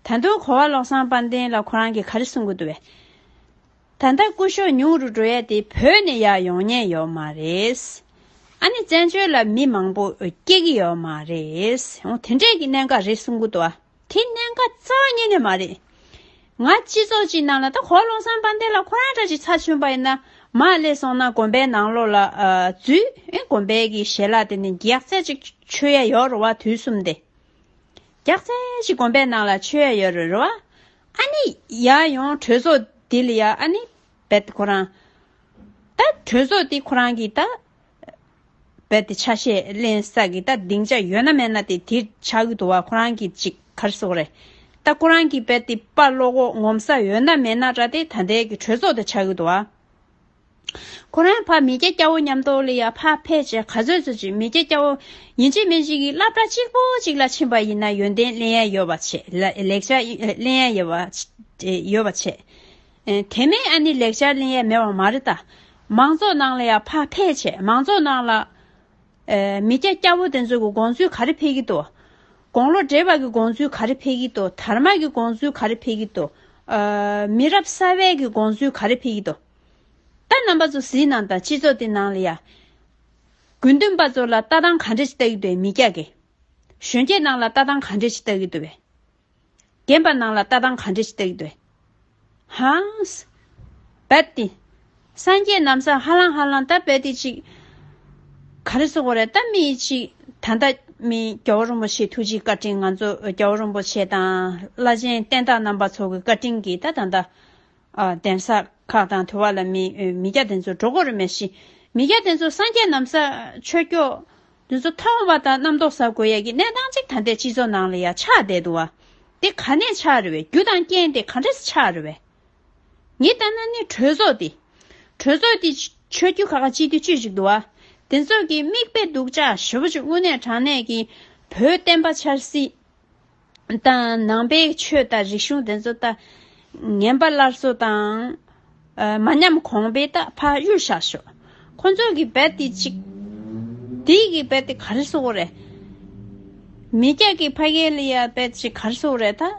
བ། ད་དུང་གོ་བ་བློ་བཟང་དཔལ་ལྡན་ལགས་ཁོ་རང་གིས་ག་རེ་གསུང་གི་འདུག་བས། ད་ལྟ་སྐུ་ཞབས་ཉུང་རུ་འགྲོ་ཡ་དེ་བོད་ནས་ཡར་ཡོང་མཁན་ཡོད་མ་རེད། ཨ་ནི་བཙན་བྱོལ་ལ་མི་མང་པོ་སྐྱེ་གི་ཡོད་མ་རེད། འོ་དེ་འདྲས་ཀྱི་གནད་འགག་རེད་གསུང་གི་འདུག་བ། དེ་གནད་འགག་རྩ་བ་ཉིད་ནས་མ་རེད། ང་སྤྱི་ཚོགས་ཅིག་ནང་ལ་ད་གོ་བ་བློ་བཟང་དཔལ་ལྡན་ལགས་ཁོ་རང་འདྲ་ཅིག་ཚར་བྱུང་པ་ཡིན་ན། མར་སླེབས་སོང་ན་དགོན་པའི་ནང་ལོགས་ལ་ཨ་འཛུལ། ཨེ་དགོན་པའི་གི་ཞལ་ལག་དེ་ནི་རྒྱགས་ཚད་ཅིག་མཆོད་ཡ་ཡོད་རེད་བ། དུས་གསུམ་དེ། རྒྱགས་ཚད་ཅིག་དགོན་པའི་ནང་ལ་མཆོད་ཡ་ཡོད་རེད་རེད་བ། ཨ་ནི་ཡར་ཡོང་གྲོས་ཚོགས་འདི་ལ་ཡ་ཨ་ནི་རྦད་ཁོ་རང་། ད་གྲོས་ཚོགས་འདི་ཁོ་རང་གིས་ད་རྦད་དེ་ཆ་ཤས་ལེན་ས་གི་ད་སྡིངས་ཆ་ཡོད་ན་མེད་ན་དེ་དེ་ཆགས་ཀྱི་འདུག་བ། ཁོ་རང་གིས་ཅིག་ག་རེ་ཟེར་དགོས་རེད། ད་ཁོ་རང་གིས་རྦད་དེ་དཔའ་བློ་ཁོག་ངོམ་ས་ཡོད་ན་མེད་ན་འདྲ་དེ་ད་ལྟའི་གི་གྲོས་ཚོགས་དེ་ཆགས་ཀྱི་འདུག་བ། ཁོ་རང་ཕར་མི་སྐྱ་སྐྱ་བོ་མཉམ་དུ་ལ་ཡ་ཕར་ཕེབས་བྱས། ག་ཚོད་ཚོད་ཅིག་མི་སྐྱ་སྐྱ་བོ་ཡིན་གཅིག་མིན་གཅིག་གི་སློབ་གྲྭ་གཅིག་པོ་གཅིག་ལ་ཕྱིན་པ་ཡིན་ན་ཡོན་ཏན་ལེན་ཡ་ཡོད་པ་བྱས། ལ་ལེགས་ཆ་ལེན་ཡ་ཡོད་པ་ཡོད་པ་བྱས། ཨེ། དེ་མིན་ཨ་ནི་ལེགས་ཆ་ལེན་ཡ་མེད་པ་མ་རེད་ད། མང་ཚོགས་ནང་ལ་ཡ་ཕར་ཕེབས་བྱས། མང་ཚོགས་ནང་ལ། ཨེ། མི་སྐྱ་སྐྱ་བོ་དེ་ཚོ་གི་དགོངས་ཚུལ་ག་རེ་ཕེབས་ཀྱི་འདུག་དགུང་ལོ་བགྲེས་པ་གི་དགོངས་ཚུལ་ག་རེ་ཕེབས་ཀྱི་འདུག་དར་མ་གི་དགོངས་ཚུལ་ག་རེ་ཕེབས་ཀྱི་འདུག་ཨ། མི་རབས་གསར་པའི་གི་དགོངས་ཚུལ་ག་རེ་ཕེབས་ཀྱི་འདུག་ད་རྣམ་པ་ཚོ་གཟིགས་གནང་དང་། སྤྱི་ཚོགས་དེ་ནང་ལ་ཡ། དགོས་འདུན་པ་ཚོ་ལ་ལྟ་སྟངས་ག་འདྲ་ཞིག་ལྟ་གི་འདུག་མི་སྐྱ་གི། གཞོན་སྐྱེས་ནང་ལ་ལྟ་སྟངས་ག་འདྲ་ཞིག་ལྟ་གི་འདུག་བས། རྒན་པ་ནང་ལ་ལྟ་སྟངས་ག་འདྲ་ཞིག་ལྟ་གི་འདུག་བས། ཧང་སི། རྦད་དེ། སངས་རྒྱས་རྣམ་ས་ཧ་ལང་ཧ་ལང་། ད་རྦད་དེ་ཅིག་ག་རེ་ཟེར་དགོས་རེད། ད་མི་ཅིག་ད་ལྟ་མི་རྒྱལ་བ་རིན་པོ་ཆེའི་ཐུགས་རྗེའི་བཀའ་དྲིན། ང་ཚོ་རྒྱལ་བ་རིན་པོ་ཆེ་དང་བླ་ཆེན་བསྟན་བདག་རྣམ་པ་ཚོ་གི་བཀའ་དྲིན་གྱིས་ད་ད་ལྟ། ཨ། གདན་ས་ཁག་དང་དུ་བ་ལ་མི་མི་སྐྱ་དེ་ཚོ་འགྲོ་དགོས་རེད་མ་གཞི། མི་སྐྱ་དེ་ཚོ་སངས་རྒྱས་རྣམ་ས་ཆོས་སྐྱོང་དེ་ཚོ་མཐོང་བ་དང་རྣམ་རྟོག་ཟ་དགོས་ཡ་གི་གནས་སྟངས་ཅིག་ད་ལྟའི་སྤྱི་ཚོགས་ནང་ལ་ཡ་ཆགས་བསྡད་འདུག་བ། དེ་ག་ནས་ཆགས་རེད་བས། རྒྱུ་དང་རྐྱེན་དེ་ག་འདྲས་ཆགས་རེད་བས། ངས་ལྟ་ན་ནི་གྲོས་ཚོགས་དེ། གྲོས་ཚོགས་དེ་ཆོས་བརྒྱུད་ཁག་ཁག་སྤྱི་འཐུས་བཅུ་ཞིག་འདུག་བ། དེ་ཚོ་གི་མིག་དཔེ་སྡུག་ཅག་ཞེ་པོ་ཅིག་དངོས་གནས་དྲང་གནས་ཀྱི་བོད་བསྟན་པ་ཆབ་སྲིད་དང་ནང་པའི་ཆོས་དང་རིག་གཞུང་དེ་ཚོ་ད་ངན་པ་སླར་གསོ་དང་། ཨ། མ་ཉམས་གོང་འཕེལ་ད་ཕར་གཡུག་བཞག་ཤོག་ཁོ་ཚོ་གི་རྦད་དེ་ཅིག་དེ་གི་རྦད་དེ་ག་རེ་ཟེར་དགོས་རེད། མི་སྐྱ་གི་ཕ་གི་ལ་ཡ་རྦད་ཅིག་ག་རེ་ཟེར་དགོས་རེད་ད།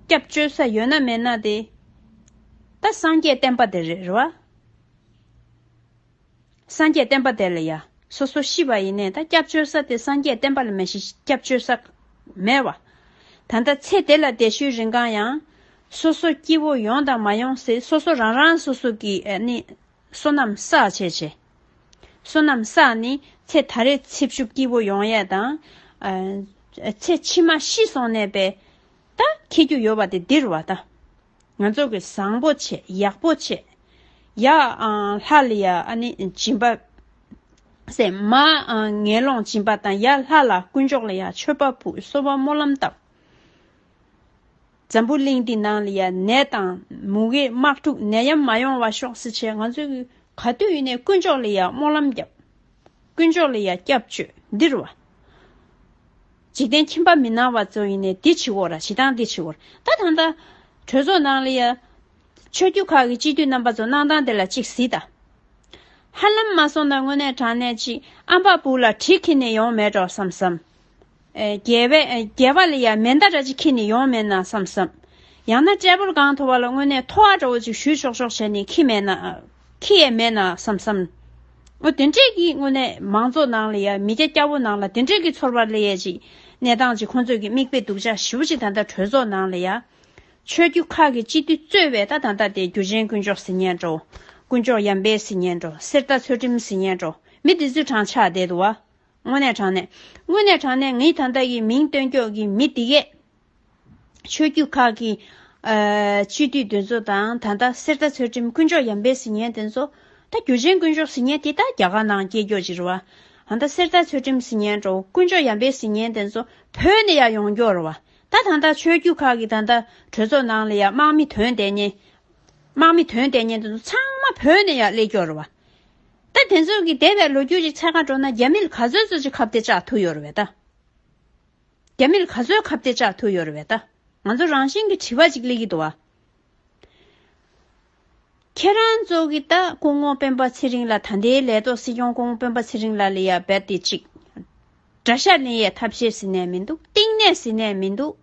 སྐྱབས་བཅོལ་ས་ཡོད་ན་མེད་ན་དེ། ད་སངས་རྒྱས་བསྟན་པ་དེ་རེད་རེད་བ། སངས་རྒྱས་བསྟན་པ་དེ་ལ་ཡ། སོ་སོ་ཤི་བ་ཡིན་ནའི་ད་སྐྱབས་བཅོལ་ས་དེ་སངས་རྒྱས་བསྟན་པ་ལ་མ་གཞི་སྐྱབས་བཅོལ་ས་མེད་བ། ད་ལྟ་ཚེ་འདི་ལ་བསྡད་ཤུལ་རིང་གང་ཡང་། སོ་སོ་སྐྱིད་པོ་ཡོང་དང་མ་ཡོང་ཟེར། སོ་སོ་རང་རང་སོ་སོ་གི་ཨ་ནི་བསོད་ནམས་བསགས་བྱས་བྱས། བསོད་ནམས་བསགས་ནི་ཚེ་ད་རེས་ཚེ་ཕྱུག་སྐྱིད་པོ་ཡོང་ཡས་དང་། ཨ། ཚེ་ཕྱི་མ་ཤི་སོང་ནས་པས་ད་ཁེ་རྒྱུ་ཡོད་པ་དེ་འདིར་བ་ད། ང་ཚོ་གི་བཟང་པོ་བྱེད། ཡག་པོ་བྱེད། ཡ། ཨ། ལྷ་ལ་ཡ་ཨ་ནི་སྦྱིན་པ་ཟེར། མ། ཨ། ངན་སློང་སྦྱིན་པ་དང་། ཡ། ལྷ་ལ་དཀོན་མཆོག་ལ་ཡ་མཆོད་པ་ཕུལ། གསོལ་བ་སྨོན་ལམ་བཏབ། འཛམ་བུ་གླིང་འདི་ནང་ལ་ཡ་ནད་དང་མུ་གེ་དམག་འཁྲུག་ནད་ཡམས་མ་ཡོང་བ་ཤོག་ཟེར་བྱས། ང་ཚོ་གི་ག་དུས་ཡིན་ནའི་དཀོན་མཆོག་ལ་ཡ་སྨོན་ལམ་བརྒྱབ། དཀོན་མཆོག་ལ་ཡ་སྐྱབས་བཅོལ་འདིར་བ། འཇིག་རྟེན་ཁྱིམ་པ་མི་སྣང་བ་ཚོ་ཡིན་ནའི་འདི་བྱེད་དགོས་ར། བྱེད་སྟངས་འདི་བྱེད་དགོས་ར། ད་ད་ལྟ་གྲོས་ཚོགས་ནང་ལ་ཡ་ཆོས་བརྒྱུད་ཁག་གི་སྤྱི་འཐུས་རྣམ་པ་ཚོ་གནང་སྟངས་དེ་ལ་གཅིག་གཟིགས་དང་། ཧ་ལམ་མ་སོང་ན་དངོས་གནས་དྲང་གནས་ཅིག་ཨམ་ཕྲུག་སྤུ་ལ་གྲི་འཁྱེར་ནས་ཡོང་མེད་འགྲོ་བསམ་བསམ། ཨེ། སྒལ་པ། ཨེ། སྒལ་པ་ལ་ཡ་མེ་མདའ་འདྲ་ཅིག་འཁྱེར་ནས་ཡོང་མེད་ན་བསམ་བསམ། ཡང་ན་ཊེ་བལ་སྒང་ཐོག་བ་ལ་དངོས་གནས་ཐོ་བ་འདྲ་བོ་ཅིག་གཞུས་ཆོག་ཆོག་བྱས་ནས་འཁྱེར་མེད་ན། འཁྱེར་ཡས་མེད་ན་བསམ་བསམ། འོ་དེ་འདྲས་ཀྱི་དངོས་གནས་མང་ཚོགས་ནང་ལ་ཡ། མི་སྐྱ་སྐྱ་བོ་ནང་ལ་དེ་འདྲས་ཀྱི་ཚོར་བ་སླེབས་ཡས་ཅིག་གནས་སྟངས་ཅིག་ཁོང་ཚོས་ཀྱི་མིག་དཔེ་སྡུག་ཅག་ཞེ་པོ་ཅིག་ད་ལྟ་གྲོས་ཚོགས་ནང་ལ་ཡ། ཆོས་བརྒྱུད་ཁག་གི་སྤྱི་འཐུས་གཙོས་པའི་ད་ད་ལྟ་དེ་རྒྱུ་ཆེན་དཀོན་མཆོག་ཟེར་མཁན་འདྲ་བོ། དཀོན་མཆོག་ཡར་འཕེལ་ཟེར་མཁན་འདྲ་བོ། གསེར་རྟ་ཚུལ་ཁྲིམས་ཟེར་མཁན་འདྲ་བོ། མི་དེ་ཚོའི་གྲངས་ཆག་བསྡད་འདུག་བ། དངོས་གནས་དྲང་གནས། དངོས་གནས་དྲང་གནས་ངའི་ད་ལྟ་གི་མིང་བཏོན་ཀྱོག་གི་མི་དེ་གས། ཆོས་བརྒྱུད་ཁག་གི། ཨ། སྤྱི་འཐུས་དེ་ཚོ་དང་། ད་ལྟ་གསེར་རྟ་ཚུལ་ཁྲིམས། དཀོན་མཆོག་ཡར་འཕེལ་ཟེར་མཁན་དེ་ཚོ། ད་རྒྱུ་ཆེན་དཀོན་མཆོག་ཟེར་མཁན་དེ་ད་རྒྱ་གར་ནང་སྐྱེས་ཀྱོག་ཅིག་རེད་བ། ད་ལྟ་གསེར་རྟ་ཚུལ་ཁྲིམས་ཟེར་མཁན་འདྲ་བོ། དཀོན་མཆོག་ཡར་འཕེལ་ཟེར་མཁན་དེ་ཚོ་བོད་ནས་ཡར་ཡོང་ཀྱོག་རེད་བ། ད་ད་ལྟ་ཆོས་བརྒྱུད་ཁག་གི་ད་ལྟ་གྲོས་ཚོགས་ནང་ལ་ཡ་དམག་མི་ཐོན་བསྡད་མཁན། དམག་མི་ཐོན་བསྡད་མཁན་དེ་ཚོ་ཚང་མ་བོད་ནས་ཡར་སླེབས་ཀྱོག་རེད་བ། ད་དེ་ཚོ་གི་འདས་པའི་ལོ་རྒྱུས་ཅིག་འཚོལ་ག་འགྲོ་ན་རྒྱ་མི་ལ་ག་ཚོད་ཚོད་ཅིག་ཁ་གཏད་བཅག་ཐུབ་ཡོད་རེད་བས་ད། རྒྱ་མི་ལ་ག་ཚོད་ཁ་གཏད་བཅག་ཐུབ་ཡོད་རེད་བས་ད། ང་ཚོ་རང་བཞིན་གྱི་དྲི་བ་ཅིག་སླེབས་ཀྱི་འདུག་བ། ཁྱེད་རང་ཚོ་གི་ད་སྐུ་ངོ་སྤེན་པ་ཚེ་རིང་ལགས། ད་ལྟའི་ལས་ཐོག་སྲིད་སྐྱོང་སྐུ་ངོ་སྤེན་པ་ཚེ་རིང་ལགས་ལ་ཡ་རྦད་དེ་ཅིག་དགྲ་ཤ་ལེན་ཡས་ཐབས་ཤེས་ཟེར་ནས་མི་འདུག། གཏིང་ནས་ཟེར་ནས་མི་འདུག།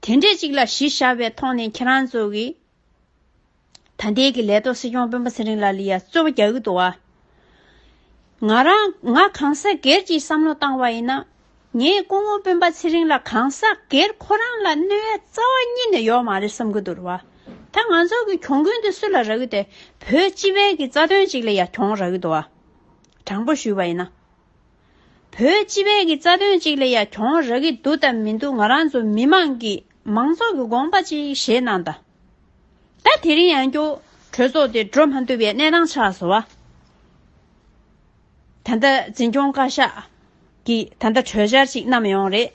དེ་འདྲས་ཅིག་ལ་གཞི་བཞག་པའི་ཐོག་ནས་ཁྱེད་རང་ཚོ་གི་ད་ལྟའི་གི་ལས་ཐོག་སྲིད་སྐྱོང་སྤེན་པ་ཚེ་རིང་ལགས་ལ་ཡ་རྩོད་པ་རྒྱག་གི་འདུག་བ། ང་རང་ང་གང་ཟག་སྒེར་གྱིས་བསམ་བློ་བཏང་བ་ཡིན་ན། ངས་སྐུ་ངོ་སྤེན་པ་ཚེ་རིང་ལགས་གང་ཟག་སྒེར་ཁོ་རང་ལ་གནོད་ཡ་རྩ་བ་ཉིད་ནས་ཡོད་མ་རེད་བསམ་གྱི་འདུག་རེད་བ། ད་ང་ཚོ་གི་གྱོང་གུན་དེ་སུ་ལ་རག་གི་དེ། བོད་སྤྱི་པའི་གི་རྩ་དོན་ཅིག་ལ་ཡ་གྱོང་རག་གི་འདུག་བ། དྲང་པོ་ཞུས་པ་ཡིན་ན། བོད་སྤྱི་པའི་གི་རྩ་དོན་ཅིག་ལ་ཡ་གྱོང་རག་གི་འདུག་དང་མི་འདུག། ང་རང་ཚོ་མི་མང་གི་མང་ཚོགས་ཀྱི་དགོངས་པ་ཅིག་བཞེས་གནང་དང་། ད་དེ་རིང་ཡང་བསྐྱར་གྲོས་ཚོགས་དེ་འགྲོ་མ་ཐུབ་པའི་གནས་སྟངས་ཆགས་སོང་བ། ད་ལྟ་འཛིན་སྐྱོང་བཀའ་ཤག་གིས་ད་ལྟ་གྲོས་འཆར་ཅིག་བསྣམས་ཡོང་རེད།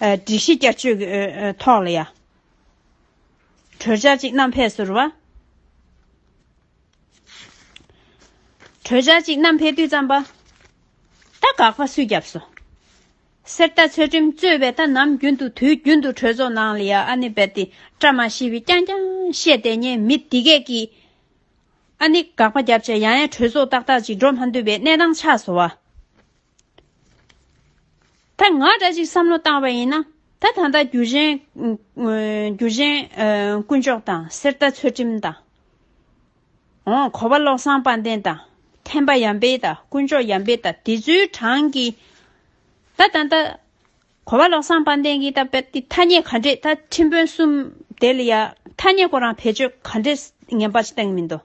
ཨ། སྒྲིག་གཞི་བསྐྱར་བཅོས་ཀྱི་ཨ་ཨ་ཐོག་ལ་ཡ་གྲོས་འཆར་ཅིག་བསྣམས་ཕེབས་སོང་བ། གྲོས་འཆར་ཅིག་བསྣམས་ཕེབས་དུས་ཙམ་པ། ད་དགག་པ་སུས་བརྒྱབ་སོང་། གསེར་རྟ་ཚུལ་ཁྲིམས་གཙོས་པའི་ད་ནམ་རྒྱུན་དུ་དུས་རྒྱུན་དུ་གྲོས་ཚོགས་ནང་ལ་ཡ་ཨ་ནི་རྦད་དེ་བཀྲ་མ་ཤིས་པའི་རྐྱང་རྐྱང་བཤད་བསྡད་མཁན་མི་འདི་གས་ཀྱིས། ཨ་ནི་དགག་པ་བརྒྱབ་བྱས་ཡང་ཡང་གྲོས་ཚོགས་ཏག་ཏག་ཅིག་འགྲོ་མ་འདོད་པའི་གནས་སྟངས་ཆགས་སོང་བ། ད་ང་འདྲ་ཅིག་བསམ་བློ་བཏང་བ་ཡིན་ན། ད་ད་ལྟ་རྒྱུ་ཆེན། རྒྱུ་ཆེན་དཀོན་མཆོག་དང་གསེར་རྟ་ཚུལ་ཁྲིམས་དང་། འོ་གོ་བ་བློ་བཟང་དཔལ་ལྡན་དང་ཐེམ་པ་ཡར་འཕེལ་དང་དཀོན་མཆོག་ཡར་འཕེལ་དང་དེ་ཚོའི་གྲངས་ཀྱིས། ད་ད་ལྟ་གོ་བ་བློ་བཟང་དཔལ་ལྡན་གྱིས་ད་དཔེ་དེ་ཐ་སྙད་ག་འདྲས་ད་ཁྲིམས་དཔོན་གསུམ་དེ་ལ་ཡ་ཐ་སྙད་ཁོ་རང་བེད་སྤྱོད་ག་འདྲས་ངན་པ་ཞིག་བཏང་མི་འདུག་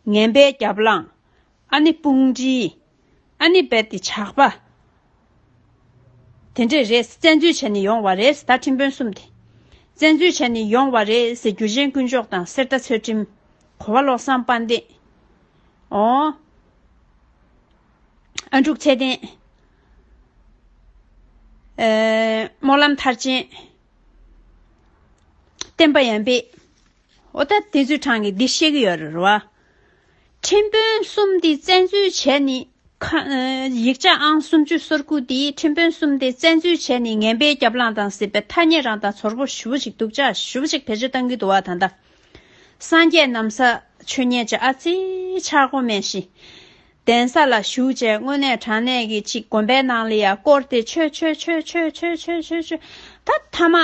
ངན་པའི་རྒྱབ་ལངས། ཨ་ནི་དཔུང་སྒྲིལ། ཨ་ནི་རྦད་དེ་ཇག་པ། དེ་འདྲས་རེད། བཙན་འཛུལ་བྱས་ནས་ཡོང་བ་རེད། ད་ཁྲིམས་དཔོན་གསུམ་དེ། བཙན་འཛུལ་བྱས་ནས་ཡོང་བ་རེད་ཟེར། རྒྱུ་ཆེན་དཀོན་མཆོག་དང་གསེར་རྟ་ཚུལ་ཁྲིམས། གོ་བ་བློ་བཟང་དཔལ་ལྡན། འོ། ཨ་འབྲུག་ཚེ་བརྟན། ཨེ། སྨོན་ལམ་མཐར་ཕྱིན། བསྟན་པ་ཡར་འཕེལ། འོ་ད་དེ་ཚོའི་གྲངས་ཀྱིས་འདི་བཤད་ཀྱི་ཡོད་རེད་བ། ཁྲིམས་དཔོན་གསུམ་འདི་བཙན་འཛུལ་བྱས་ནི། ཁ། ཡིག་ཆ་ཨང་སུམ་ཅུ་སོ་དགུ་འདི་ཁྲིམས་དཔོན་གསུམ་འདི་བཙན་འཛུལ་བྱས་ནི་ངན་པའི་རྒྱབ་ལངས་དང་ཟེར་བའི་ཐ་སྙད་རང་དང་ཚོར་པོ་ཞེ་པོ་ཅིག་སྡུག་ཅག་ཞེ་པོ་ཅིག་བེད་སྤྱོད་བཏང་གི་འདུག་བ། ད་ལྟ་སངས་རྒྱས་ན་བཟའ་མཆོད་མཁན་ཅིག་ཨ་ཙི་ཆག་སྒོ་མེད་ཤི། གདན་ས་ལ་བཞུགས་བྱས་དངོས་གནས་དྲང་གནས་ཀྱི་ཅིག་དགོན་པའི་ནང་ལ་ཡ་སྐོར་དེ་ཆོས་ཆོས་ཆོས་ཆོས་ཆོས་ཆོས་ཆོས་ཆོས། ད་ཐ་མ་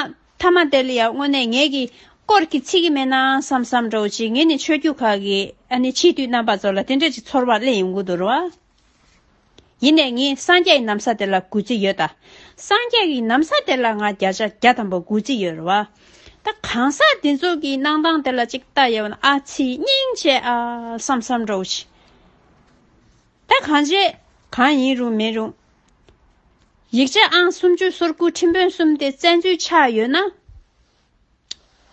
ཐ་མ་དེ་ལ་ཡ་དངོས་གནས་ངེད་ཀྱི་སྐོར་གྱི་ཚིག་གི་མེད་ན་བསམ་བསམ་འདྲ་བོ་ཅིག་ངེད་ནི་ཆོས་བརྒྱུད་ཁག་གི་ཨ་ནི་ཆེས་མཐོའི་རྣམ་པ་ཚོ་ལ་དེ་འདྲ་ཅིག་ཚོར་བ་སླེབས་ཡོང་གི་འདུག་རེད་བ། ཡིན་ནའི་ངས་སངས་རྒྱས་ཀྱི་ན་བཟའ་དེ་ལ་གུས་བརྩི་ཡོད་ད། སངས་རྒྱས་ཀྱི་ན་བཟའ་དེ་ལ་ང་བརྒྱ་ཆ་བརྒྱ་ཐམ་པ་གུས་བརྩི་ཡོད་རེད་བ། ད་གང་ཟག་འདི་ཚོ་གི་གནང་སྟངས་དེ་ལ་ཅིག་ལྟ་ཡོད་ན་ཨ་ཙི་སྙིང་རྗེ་ཨ་བསམ་བསམ་འདྲ་བོ་ཞིག་ད་གང་བྱས་གང་ཡིན་རུང་མིན་རུང་། ཡིག་ཆ་ཨང་སུམ་ཅུ་སོ་དགུ་ཁྲིམས་དཔོན་གསུམ་དེ་བཙན་འཛུལ་ཆགས་ཡོད་ན།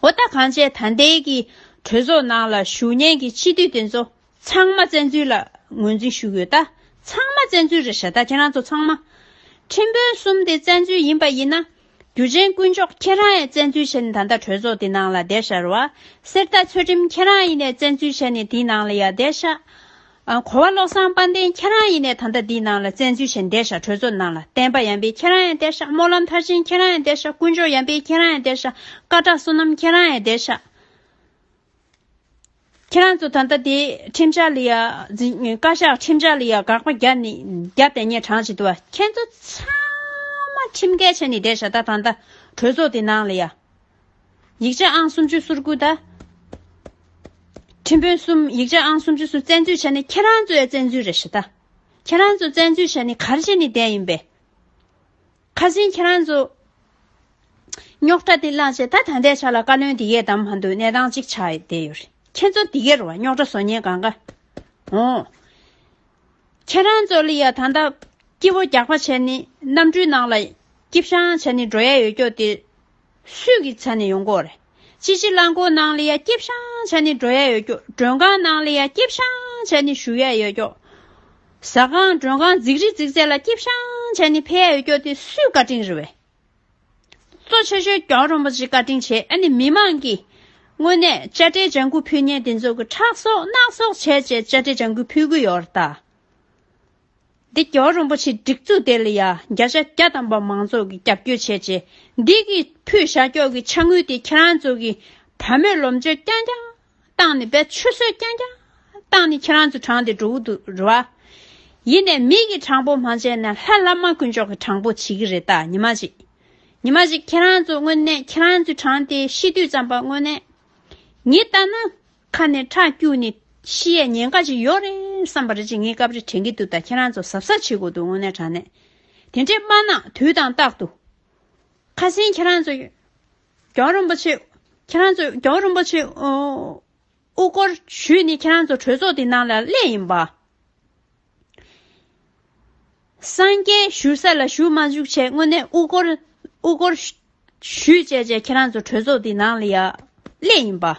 འོ་ད་གང་བྱས་ད་ལྟའི་གི་གྲོས་ཚོགས་ནང་ལ་བཞུགས་མཁན་གྱི་སྤྱི་འཐུས་དེ་ཚོ་ཚང་མ་བཙན་འཛུལ་ལ་ངོས་འཛིན་ཞུ་གི་ཡོད་ད། ཚང་མ་བཙན་འཛུལ་རེད་ཤག་ད་ཁྱེད་རང་ཚོ་ཚང་མ། ཁྲིམས་དཔོན་གསུམ་དེ་བཙན་འཛུལ་ཡིན་པ་ཡིན་ན། རྒྱུ་ཆེན་དཀོན་མཆོག་ཁྱེད་རང་ཡང་བཙན་འཛུལ་བྱས་ནས་ད་ལྟ་གྲོས་ཚོགས་འདི་ནང་ལ་བསྡད་ཤག་རེད་བ། གསེར་རྟ་ཚུལ་ཁྲིམས་ཁྱེད་རང་ཡིན་ནས་བཙན་འཛུལ་བྱས་ནས་འདིའི་ནང་ལ་ཡ་བསྡད་ཤག་ཨ། གོ་བ་བློ་བཟང་དཔལ་ལྡན་ཁྱེད་རང་ཡིན་ནས་ད་ལྟ་འདིའི་ནང་ལ་བཙན་འཛུལ་བྱས་བསྡད་ཤག་གྲོས་ཚོགས་ནང་ལ་བསྟན་པ་ཡར་འཕེལ་ཁྱེད་རང་ཡང་བསྡད་ཤག་སྨོན་ལམ་མཐར་ཕྱིན་ཁྱེད་རང་ཡང་བསྡད་ཤག་དཀོན་མཆོག་ཡར་འཕེལ་ཁྱེད་རང་ཡང་བསྡད་ཤག་སྐལ་གྲགས་བསོད་ནམས་ཁྱེད་རང་ཡང་བསྡད་ཤག་ཁྱེད་རང་ཚོ་ད་ལྟ་དེ་ཁྲིམས་འཆར་ལ་ཡ་འཛིན་བཀའ་ཤག་ཁྲིམས་འཆར་ལ་ཡ་དགག་པ་རྒྱག་ནི་རྒྱག་བསྡད་མཁན་གྲངས་ཅིག་འདུག་བ། ཁྱེད་ཚོ་ཚང་མ་ཁྲིམས་འགལ་བྱས་ནས་བསྡད་ཤག་ད་ད་ལྟ་གྲོས་ཚོགས་དེ་ནང་ལ་ཡ། ཡིག་ཆ་ཨང་སུམ་ཅུ་སོ་དགུ་ད། ཁྲིམས་དཔོན་གསུམ་ཡིག་ཆ་ཨང་སུམ་ཅུ་སོ་བཙན་འཛུལ་བྱས་ནས་ཁྱེད་རང་ཚོ་ཡང་བཙན་འཛུལ་རེད་ཤག་ད། ཁྱེད་རང་ཚོ་བཙན་འཛུལ་བྱས་ནས་ག་རེ་བྱས་ནས་བསྡད་ཡིན་པས། ཁ་སང་ཁྱེད་རང་ཚོ་རྙོག་དྲ་དེ་བསླངས་བྱས་ད་ད་ལྟའི་ཆ་ལ་བཀའ་བློན་དེ་གས་བདམས་མ་འདུག་གནས་སྟངས་གཅིག་ཆགས་བསྡད་ཡོད་རེད། ཁྱེད་ཚོ་དེ་གས་རེད་བ། རྙོག་དྲ་བཟོ་མཁན་གང་ག་འོ། ཁྱེད་རང་ཚོ་ལ་ཡ་ད་ལྟ་སྐྱིད་པོ་རྒྱག་པ་བྱས་ནས་གནམ་གྲུའི་ནང་ལ་སྐྱིད་ཤང་བྱས་ནས་འགྲོ་ཡ་ཡོད་ཀྱོག་དེ་སུས་ཀྱི་ཚ་ནས་ཡོང་གོ་རེད། སྤྱི་སྤྱི་རླངས་འཁོར་ནང་ལ་ཡ་སྐྱིད་ཤང་བྱས་ནས་འགྲོ་ཡ་ཡོད་ཀྱོག་མགྲོན་ཁང་ནང་ལ་ཡ་སྐྱིད་ཤང་བྱས་ནས་བཞུགས་ཡ་ཡོད་ཀྱོག་ཟ་ཁང་མགྲོན་ཁང་རྫིག་རི་རྫིག་ཚད་ལ་སྐྱིད་ཤང་བྱས་ནས་ཕེབས་ཡ་ཡོད་ཀྱོག་དེ་སུའི་བཀའ་དྲིན་རེད་བས། གཙོ་ཆེ་ཤོས་རྒྱལ་བ་རིན་པོ་ཆེའི་བཀའ་དྲིན་བྱས། ཨ་ནི་མི་མང་གིས་དངོས་གནས་དཔྱ་ཁྲལ་ལྗང་གུ་ཕུལ་མཁན་དེ་ཚོ་གི་ཁྲག་གསོག་རྣག་གསོག་བྱས་བྱས་དཔྱ་ཁྲལ་ལྗང་གུ་ཕུལ་གི་ཡོད་རེད་ད། འདི་རྒྱལ་བ་རིན་པོ་ཆེའི་སྒྲིག་འཛུགས་དེ་ལ་ཡ་བརྒྱ་ཆ་བརྒྱ་ཐམ་པ་མང་ཚོགས་ཀྱིས་རྒྱབ་སྐྱོར་བྱས་བྱས། འདི་གི་ཕུལ་བཞག་ཀྱོག་གི་ཕྱག་དངུལ་དེ་ཁྱེད་རང་ཚོ་གི་བ་མོས་ལོབས་འཇོག་རྐྱང་རྐྱང་བཏང་ནས་བས་ཆུད་ཟོས་རྐྱང་རྐྱང་བཏང་ནས་ཁྱེད་རང་ཚོ་དྲངས་ཏེ་འགྲོ་གི་འདུག་རེད་བ། ཡིན་ནའི་མི་གི་དྲང་པོ་མ་བྱས་ན་ལྷ་བླ་མ་དཀོན་མཆོག་གི་དྲང་པོ་བྱེད་ཀྱི་རེད་ད། ཉི་མ་ཞིག་ཉི་མ་ཞིག་ཁྱེད་རང་ཚོ་དངོས་གནས་ཁྱེད་རང་ཚོ་དྲངས་ཏེ་ཤི་དུས་ཙམ་པ་དངོས་གནས་ངས་ལྟ་ན་ཁ་ནས་ཁྲག་སྐྱུག་ནས་ཤི་ཡས་ཉེན་ཁ་ཅིག་ཡོད་རེད་བསམ་པ་རེད་ཅིག་ངས་སྐབས་རེ་དྲན་གྱི་འདུག་ད་ཁྱེད་རང་ཚོ་གཟབ་གཟབ་བྱེད་དགོས་འདུག་དངོས་གནས་དྲང་གནས་དེ་འདྲས་མ་གནང་དུས་དང་རྟག་ཏུ། ཁ་སང་ཁྱེད་རང་ཚོ་རྒྱལ་བ་རིན་པོ་ཆེ་ཁྱེད་རང་ཚོ་རྒྱལ་བ་རིན་པོ་ཆེ་དབུ་སྐོར་ཞུས་ནས་ཁྱེད་རང་ཚོ་གྲོས་ཚོགས་དེ་ནང་ལ་སླེབས་ཡིན་པ། སངས་རྒྱས་བཞུགས་ས་ལ་བཞུགས་མ་བཅུག་བྱས་དངོས་གནས་དབུ་སྐོར་དབུ་སྐོར་ཞུས་བྱས་བྱས་ཁྱེད་རང་ཚོ་གྲོས་ཚོགས་དེ་ནང་ལ་ཡ་སླེབས་ཡིན་པ།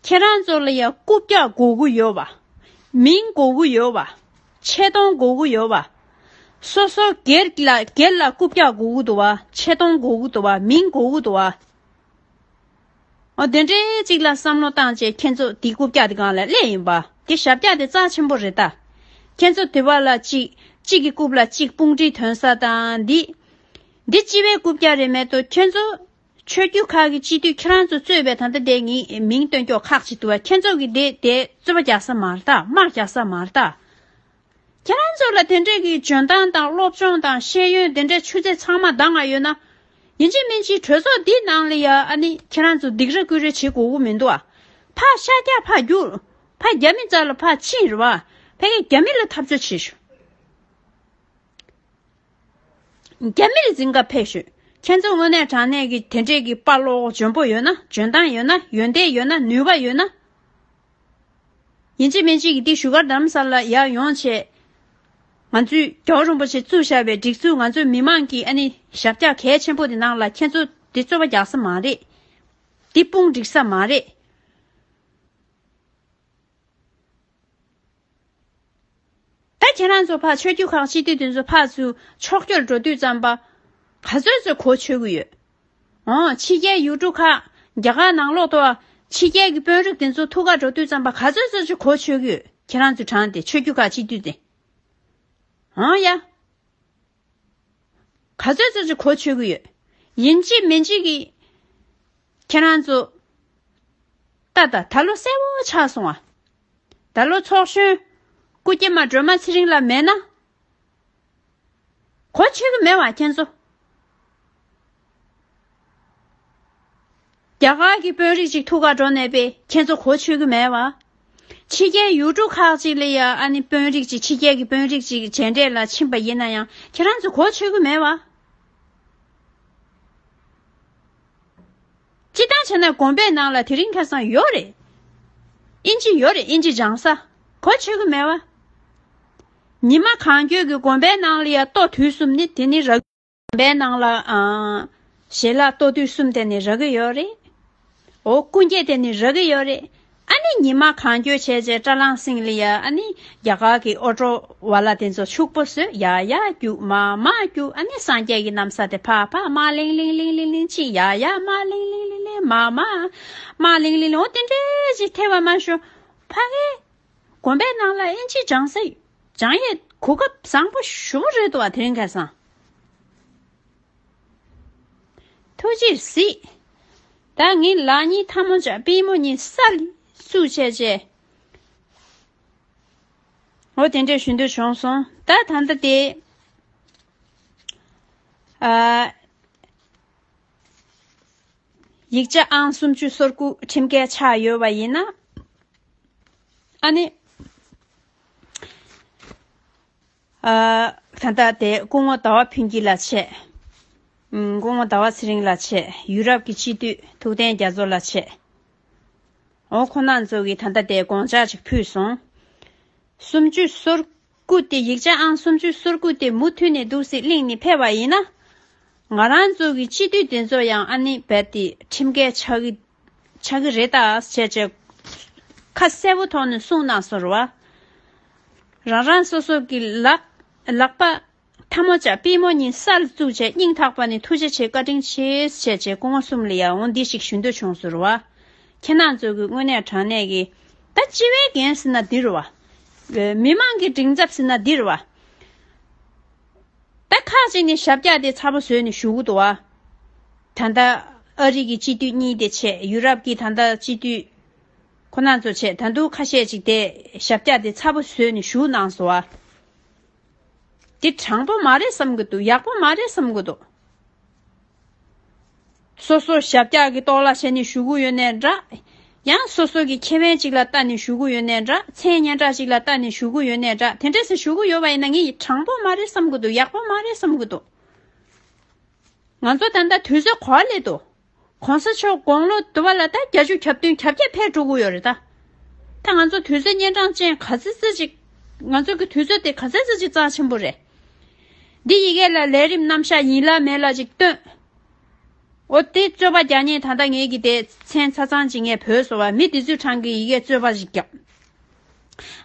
ཁྱེད་རང་ཚོ་ལ་ཡ་རྐུབ་བཀྱག་དགོས་ཀྱི་ཡོད་པ། མིང་དགོས་ཀྱི་ཡོད་པ། ཆེ་མཐོང་དགོས་ཀྱི་ཡོད་པ། སོ་སོ་སྒེར་ལ་སྒེར་ལ་རྐུབ་བཀྱག་དགོས་ཀྱི་འདུག་བ། ཆེ་མཐོང་དགོས་ཀྱི་འདུག་བ། མིང་དགོས་ཀྱི་འདུག་བ། འོ་དེ་འདྲའི་ཅིག་ལ་བསམ་བློ་བཏང་བྱས་ཁྱེད་ཚོ་དེ་རྐུབ་བཀྱག་དེ་སྒང་ལ་སླེབས་ཡིན་པ། དེ་ཞབས་བཀྱག་དེ་རྩ་ཆེན་པོ་རེད་ད། ཁྱེད་ཚོ་དེ་བ་ལ་གཅིག་གཅིག་གི་རྐུབ་ལ་གཅིག་དཔུང་སྒྲིག་ཐོན་ས་དང་འདི། འདི་སྤྱི་བའི་རྐུབ་བཀྱག་རེད་མེད་དོ། ཁྱེད་ཚོ་ཆོས་བརྒྱུད་ཁག་གི་སྤྱི་འཐུས་ཁྱེད་རང་ཚོ་གཙོས་པའི་ད་ལྟ་དེ་ངའི་མིང་བཏོན་ཀྱོག་ཁག་ཅིག་འདུག་བ། ཁྱེད་ཚོ་གི་དེ་དེ་རྩོད་པ་རྒྱག་ས་མ་རེད་ད། དམག་རྒྱག་ས་མ་རེད་ད། ཁྱེད་རང་ཚོ་ལ་དེ་འདྲས་ཀྱི་འཇོན་ཐང་དང་སློབ་སྦྱོང་དང་ཤེས་ཡོན་དེ་འདྲས་ཆུ་ཚད་ཚང་མ་ད་ང་ཡོད་ན། ཡིན་གཅིག་མིན་གཅིག་གྲོས་ཚོགས་འདི་ནང་ལ་ཡ་ཨ་ནི་ཁྱེད་རང་ཚོ་སྡིགས་ར་སྐུལ་ར་བྱེད་དགོས་ཀྱི་མི་འདུག་ཨ། ཕར་ཤར་རྒྱག་ཕར་རྒྱུག་ཕར་རྒྱ་མི་རྩ་ལ་ཕར་ཕྱིན་རེད་བ། ཕ་གི་རྒྱ་མི་ལ་འཐབ་རྩོད་བྱེད་ཤོག་རྒྱ་མི་ལ་འཛིང་ག་ཕེབས་ཤོག་ཁྱེད་ཚོ་དངོས་གནས་དྲང་གནས་ཀྱི་དེ་འདྲས་ཀྱི་དཔའ་བློ་འཇོན་པོ་ཡོད་ན། འཇོན་ཐང་ཡོད་ན། ཡོན་ཏན་ཡོད་ན། ནུས་པ་ཡོད་ན། ཡིན་གཅིག་མིན་གཅིག་གིས་འདི་བཞུགས་སྒར་རྡ་རམ་ས་ལ་ཡར་ཡོང་བྱས། ང་ཚོས་རྒྱལ་བ་རིན་པོ་ཆེ་བཙུགས་བཞག་པའི་སྒྲིག་འཛུགས་ང་ཚོའི་མི་མང་གིས་ཨ་ནི་ཞབས་བཀྱག་གལ་ཆེན་པོ་དེ་ནང་ལ་ཁྱེད་ཚོ་འདི་རྩོད་པ་རྒྱག་ས་མ་རེད། འདི་དཔུང་སྒྲིག་ས་མ་རེད། ད་ཁྱེད་རང་ཚོ་ཕར་ཆོས་བརྒྱུད་ཁག་སྤྱི་འཐུས་དེ་ཚོ་ཕར་ཚུར་ཕྱོགས་སྐྱོར་འགྲོ་དུས་ཙམ་པ། ག་ཚོད་ཚོད་གོ་ཆོད་ཀྱི་ཡོད། འོ་ཕྱི་རྒྱལ་ཡུལ་གྲུ་ཁག་རྒྱ་གར་ནང་ལོགས་དུ་ཕྱི་རྒྱལ་གྱི་དཔོན་རིགས་དེ་ཚོ་ཐུག་ག་འགྲོ་དུས་ཙམ་པ་ག་ཚོད་ཚོད་ཅིག་གོ་ཆོད་ཀྱི་ཡོད། ཁྱེད་རང་ཚོ་དྲངས་ཏེ་ཆོས་བརྒྱུད་ཁག་སྤྱི་འཐུས་དེ། འོ་ཡ། ག་ཚོད་ཚོད་ཅིག་གོ་ཆོད་ཀྱི་ཡོད། ཡིན་གཅིག་མིན་གཅིག་གིས་ཁྱེད་རང་ཚོ། ད་ད་ད་ལོ་གསལ་བོ་ཆགས་སོང་ཨ། ད་ལོ་ཚོགས་གཞོན། སྐུ་སྐྱེས་མ་སྒྲོལ་མ་ཚེ་རིང་ལགས་མེད་ན། གོ་ཆོད་ཀྱི་མེད་བ་ཁྱེད་ཚོ། རྒྱ་གར་གྱི་དཔོན་རིགས་ཅིག་ཐུག་ག་འགྲོ་ནས་པས་ཁྱེད་ཚོ་གོ་ཆོད་ཀྱི་མེད་བ། ཕྱི་རྒྱལ་ཡུལ་གྲུ་ཁག་ཅིག་ལ་ཡ་ཨ་ནི་དཔོན་རིགས་ཅིག་ཕྱི་རྒྱལ་གྱི་དཔོན་རིགས་ཅིག་མཇལ་འཕྲད་ལ་ཕྱིན་པ་ཡིན་ན་ཡང་ཁྱེད་རང་ཚོ་གོ་ཆོད་ཀྱི་མེད་བ། སྤྱི་བཏང་བྱས་ན་དགོན་པའི་ནང་ལ་དེ་རིང་ཁ་སང་ཡོད་རེད། ཨིན་ཇི་ཡོད་རེད། ཨིན་ཇི་སྦྱང་ས། གོ་ཆོད་ཀྱི་མེད་བ། ཉི་མ་གང་འཁྱོལ་གྱི་དགོན་པའི་ནང་ལ་ཡ་ལྟོ་དུས་གསུམ་ནི་དེ་ནི་རག་དགོན་པའི་ནང་ལ་ཨང་། ཞལ་ལག་ལྟོ་དུས་གསུམ་དེ་ནི་རག་གི་ཡོད་རེད། འོ་སྐུ་འགྱེད་དེ་ནི་རག་གི་ཡོད་རེད། ཨ་ནི་ཉི་མ་གང་འཁྱོལ་བྱས་བྱས་བཀྲ་ལམ་སེང་ལ་ཡ་ཨ་ནི་རྒྱ་གར་གྱི་ཨོ་ཊོ་བ་ལ་དེ་ཚོ་ཕྱུག་པོ་བཟོས་ཡ་ཡ་རྒྱུག་མ་མ་རྒྱུག་ཨ་ནི་སངས་རྒྱས་ཀྱི་ན་བཟའ་དེ་ཕ་ཕ་མ་ལིང་ལིང་ལིང་ལིང་ལིང་ཅི་ཡ་ཡ་མ་ལིང་ལིང་ལིང་ལིང་མ་མ་མ་ལིང་ལིང་ལིང་འོ་དེ་འདྲས་ཅིག་ཐེབས་པ་མ་ཤོ་ཕ་གི་དགོན་པའི་ནང་ལ་ཨིན་ཇི་སྦྱང་ས་སྦྱང་ཡས་གོ་སྐབས་བཟང་པོ་ཞེ་པོ་རེད་འདུག་བ། དེ་རིང་ཁ་སང་། ཐུགས་རྗེས་གཟིགས། ད་ངས་ལག་གཉིས་ཐལ་མོ་སྦྱར་པུས་མོ་གཉིས་ས་ལ་བཙུགས་བྱས་བྱས། འོ་དེ་འདྲས་ཞུ་འདོད་བྱུང་སོང་། ད་ད་ལྟ་དེ། ཨ། ཡིག་ཆ་ཨང་སུམ་ཅུ་སོ་དགུ་ཁྲིམས་འགལ་ཆགས་ཡོད་པ་ཡིན་ན། ཨ་ནི། ཨ། ད་ལྟ་དེ་སྐུ་ངོ་ཟླ་བ་ཕུན་སྐྱིད་ལགས་བྱས། ཨུམ། སྐུ་ངོ་ཟླ་བ་ཚེ་རིང་ལགས་བྱས། ཡུ་རོབ་ཀྱི་སྤྱི་འཐུས་ཐུབ་བསྟན་རྒྱ་མཚོ་ལགས་བྱས། འོ་ཁོ་རྣམ་ཚོ་གིས་ད་ལྟ་དེ་དགོངས་འཆར་ཅིག་ཕུལ་སོང་། སུམ་ཅུ་སོ་དགུ་དེ་ཡིག་ཆ་ཨང་སུམ་ཅུ་སོ་དགུ་དེ་མུ་མཐུད་ནས་འདུག་སེ་གླེང་ནས་ཕེབས་པ་ཡིན་ན། ང་རང་ཚོ་གི་སྤྱི་འཐུས་དེ་ཚོ་ཡང་ཨ་ནི་རྦད་དེ་ཁྲིམས་འགལ་ཆགས་ཀྱི་ཆགས་ཀྱི་རེད་ད་བྱས་བྱས། ཁ་གསལ་པོ་ཐོག་ནས་གསུངས་གནང་སོང་རེད་བ། རང་རང་སོ་སོ་གི་ལག་ལག་པ་ཐལ་མོ་སྦྱར་པུས་མོ་གཉིས་ས་ལ་བཙུགས་བྱས་སྙིང་ཐག་པ་ནས་ཐུགས་རྗེ་ཆེ་བཀའ་དྲིན་ཆེ་བྱས་བྱས་སྐུ་ངོ་གསུམ་ལ་ཡང་འོ་འདི་ཞིག་ཞུ་འདོད་བྱུང་སོང་རེད་བ། ཁྱེད་རང་ཚོ་གི་དངོས་གནས་དྲང་གནས་ཀྱི་ད་སྤྱི་བའི་འགན་ཟེར་ན་འདི་རེད་བ། མི་མང་གི་མགྲིན་ཚབ་ཟེར་ན་འདི་རེད་བ། ད་ཁག་ཅིག་ནས་ཞབས་བཀྱག་དེ་ཚ་པོ་བཟོས་ནས་བཞུགས་འདུག་བ། ད་ལྟ་ཨ་རི་གི་སྤྱི་འཐུས་གཉིས་དེ་བྱས། ཡུ་རོབ་ཀྱི་ད་ལྟ་སྤྱི་འཐུས་ཁོ་རང་ཚོ་བྱས། ད་དུང་ཁ་ཤས་ཅིག་དེ་ཞབས་བཀྱག་དེ་ཚ་པོ་བཟོས་ནས་བཞུགས་གནང་སོང་བ། དེ་དྲང་པོ་མ་རེད་བསམ་གྱི་འདུག་ཡག་པོ་མ་རེད་བསམ་གྱི་འདུག་སོ་སོ་ཞབས་བཀྱག་གི་ལྟོ་ལ་བྱས་ནས་བཞུགས་ཀྱི་ཡོད་ནའི་འདྲ། ཡང་སོ་སོ་གི་ཁེ་ཕན་ཅིག་ལ་ལྟ་ནས་བཞུགས་ཀྱི་ཡོད་ནའི་འདྲ། མཚན་སྙན་གྲགས་ཅིག་ལ་ལྟ་ནས་བཞུགས་ཀྱི་ཡོད་ནའི་འདྲ། དེ་འདྲས་སེ་བཞུགས་ཀྱི་ཡོད་པ་ཡིན་ན་ངས་དྲང་པོ་མ་རེད་བསམ་གྱི་འདུག་ཡག་པོ་མ་རེད་བསམ་གྱི་འདུག་ང་ཚོ་ད་ལྟ་དུས་ཚོད་ག་པར་སླེབས་འདུག་གོང་ས་མཆོག་དགུང་ལོ་དུ་བ་ལ་ད་བརྒྱད་ཅུ་གྱ་བདུན་གྱ་བརྒྱད་ཕེབས་འགྲོ་གི་ཡོད་རེད་ད། ད་ང་ཚོ་དུས་ཚོད་གཉན་འཕྲང་ཅན་ག་ཚོད་ཙམ་ཅིག་ང་ཚོ་གི་དུས་ཚོད་དེ་ག་ཚོད་ཙམ་ཅིག་རྩ་ཆེན་པོ་རེད། འདི་ཡི་གེ་ལ་ལས་རིམ་རྣམ་གཞག་ཡིན་ལ་མེད་ལ་ཅིག་སྟོན། འོ་དེ་རྩོད་པ་རྒྱག་མཁན་ད་ལྟ་ངེད་ཀྱི་དེ་མཚན་ཆ་ཚང་ཅིག་ངས་བོས་སོང་བ། མི་དེ་ཚོའི་གྲས་ཀྱིས་ཡི་གེ་རྩོད་པ་ཞིག་བརྒྱབ།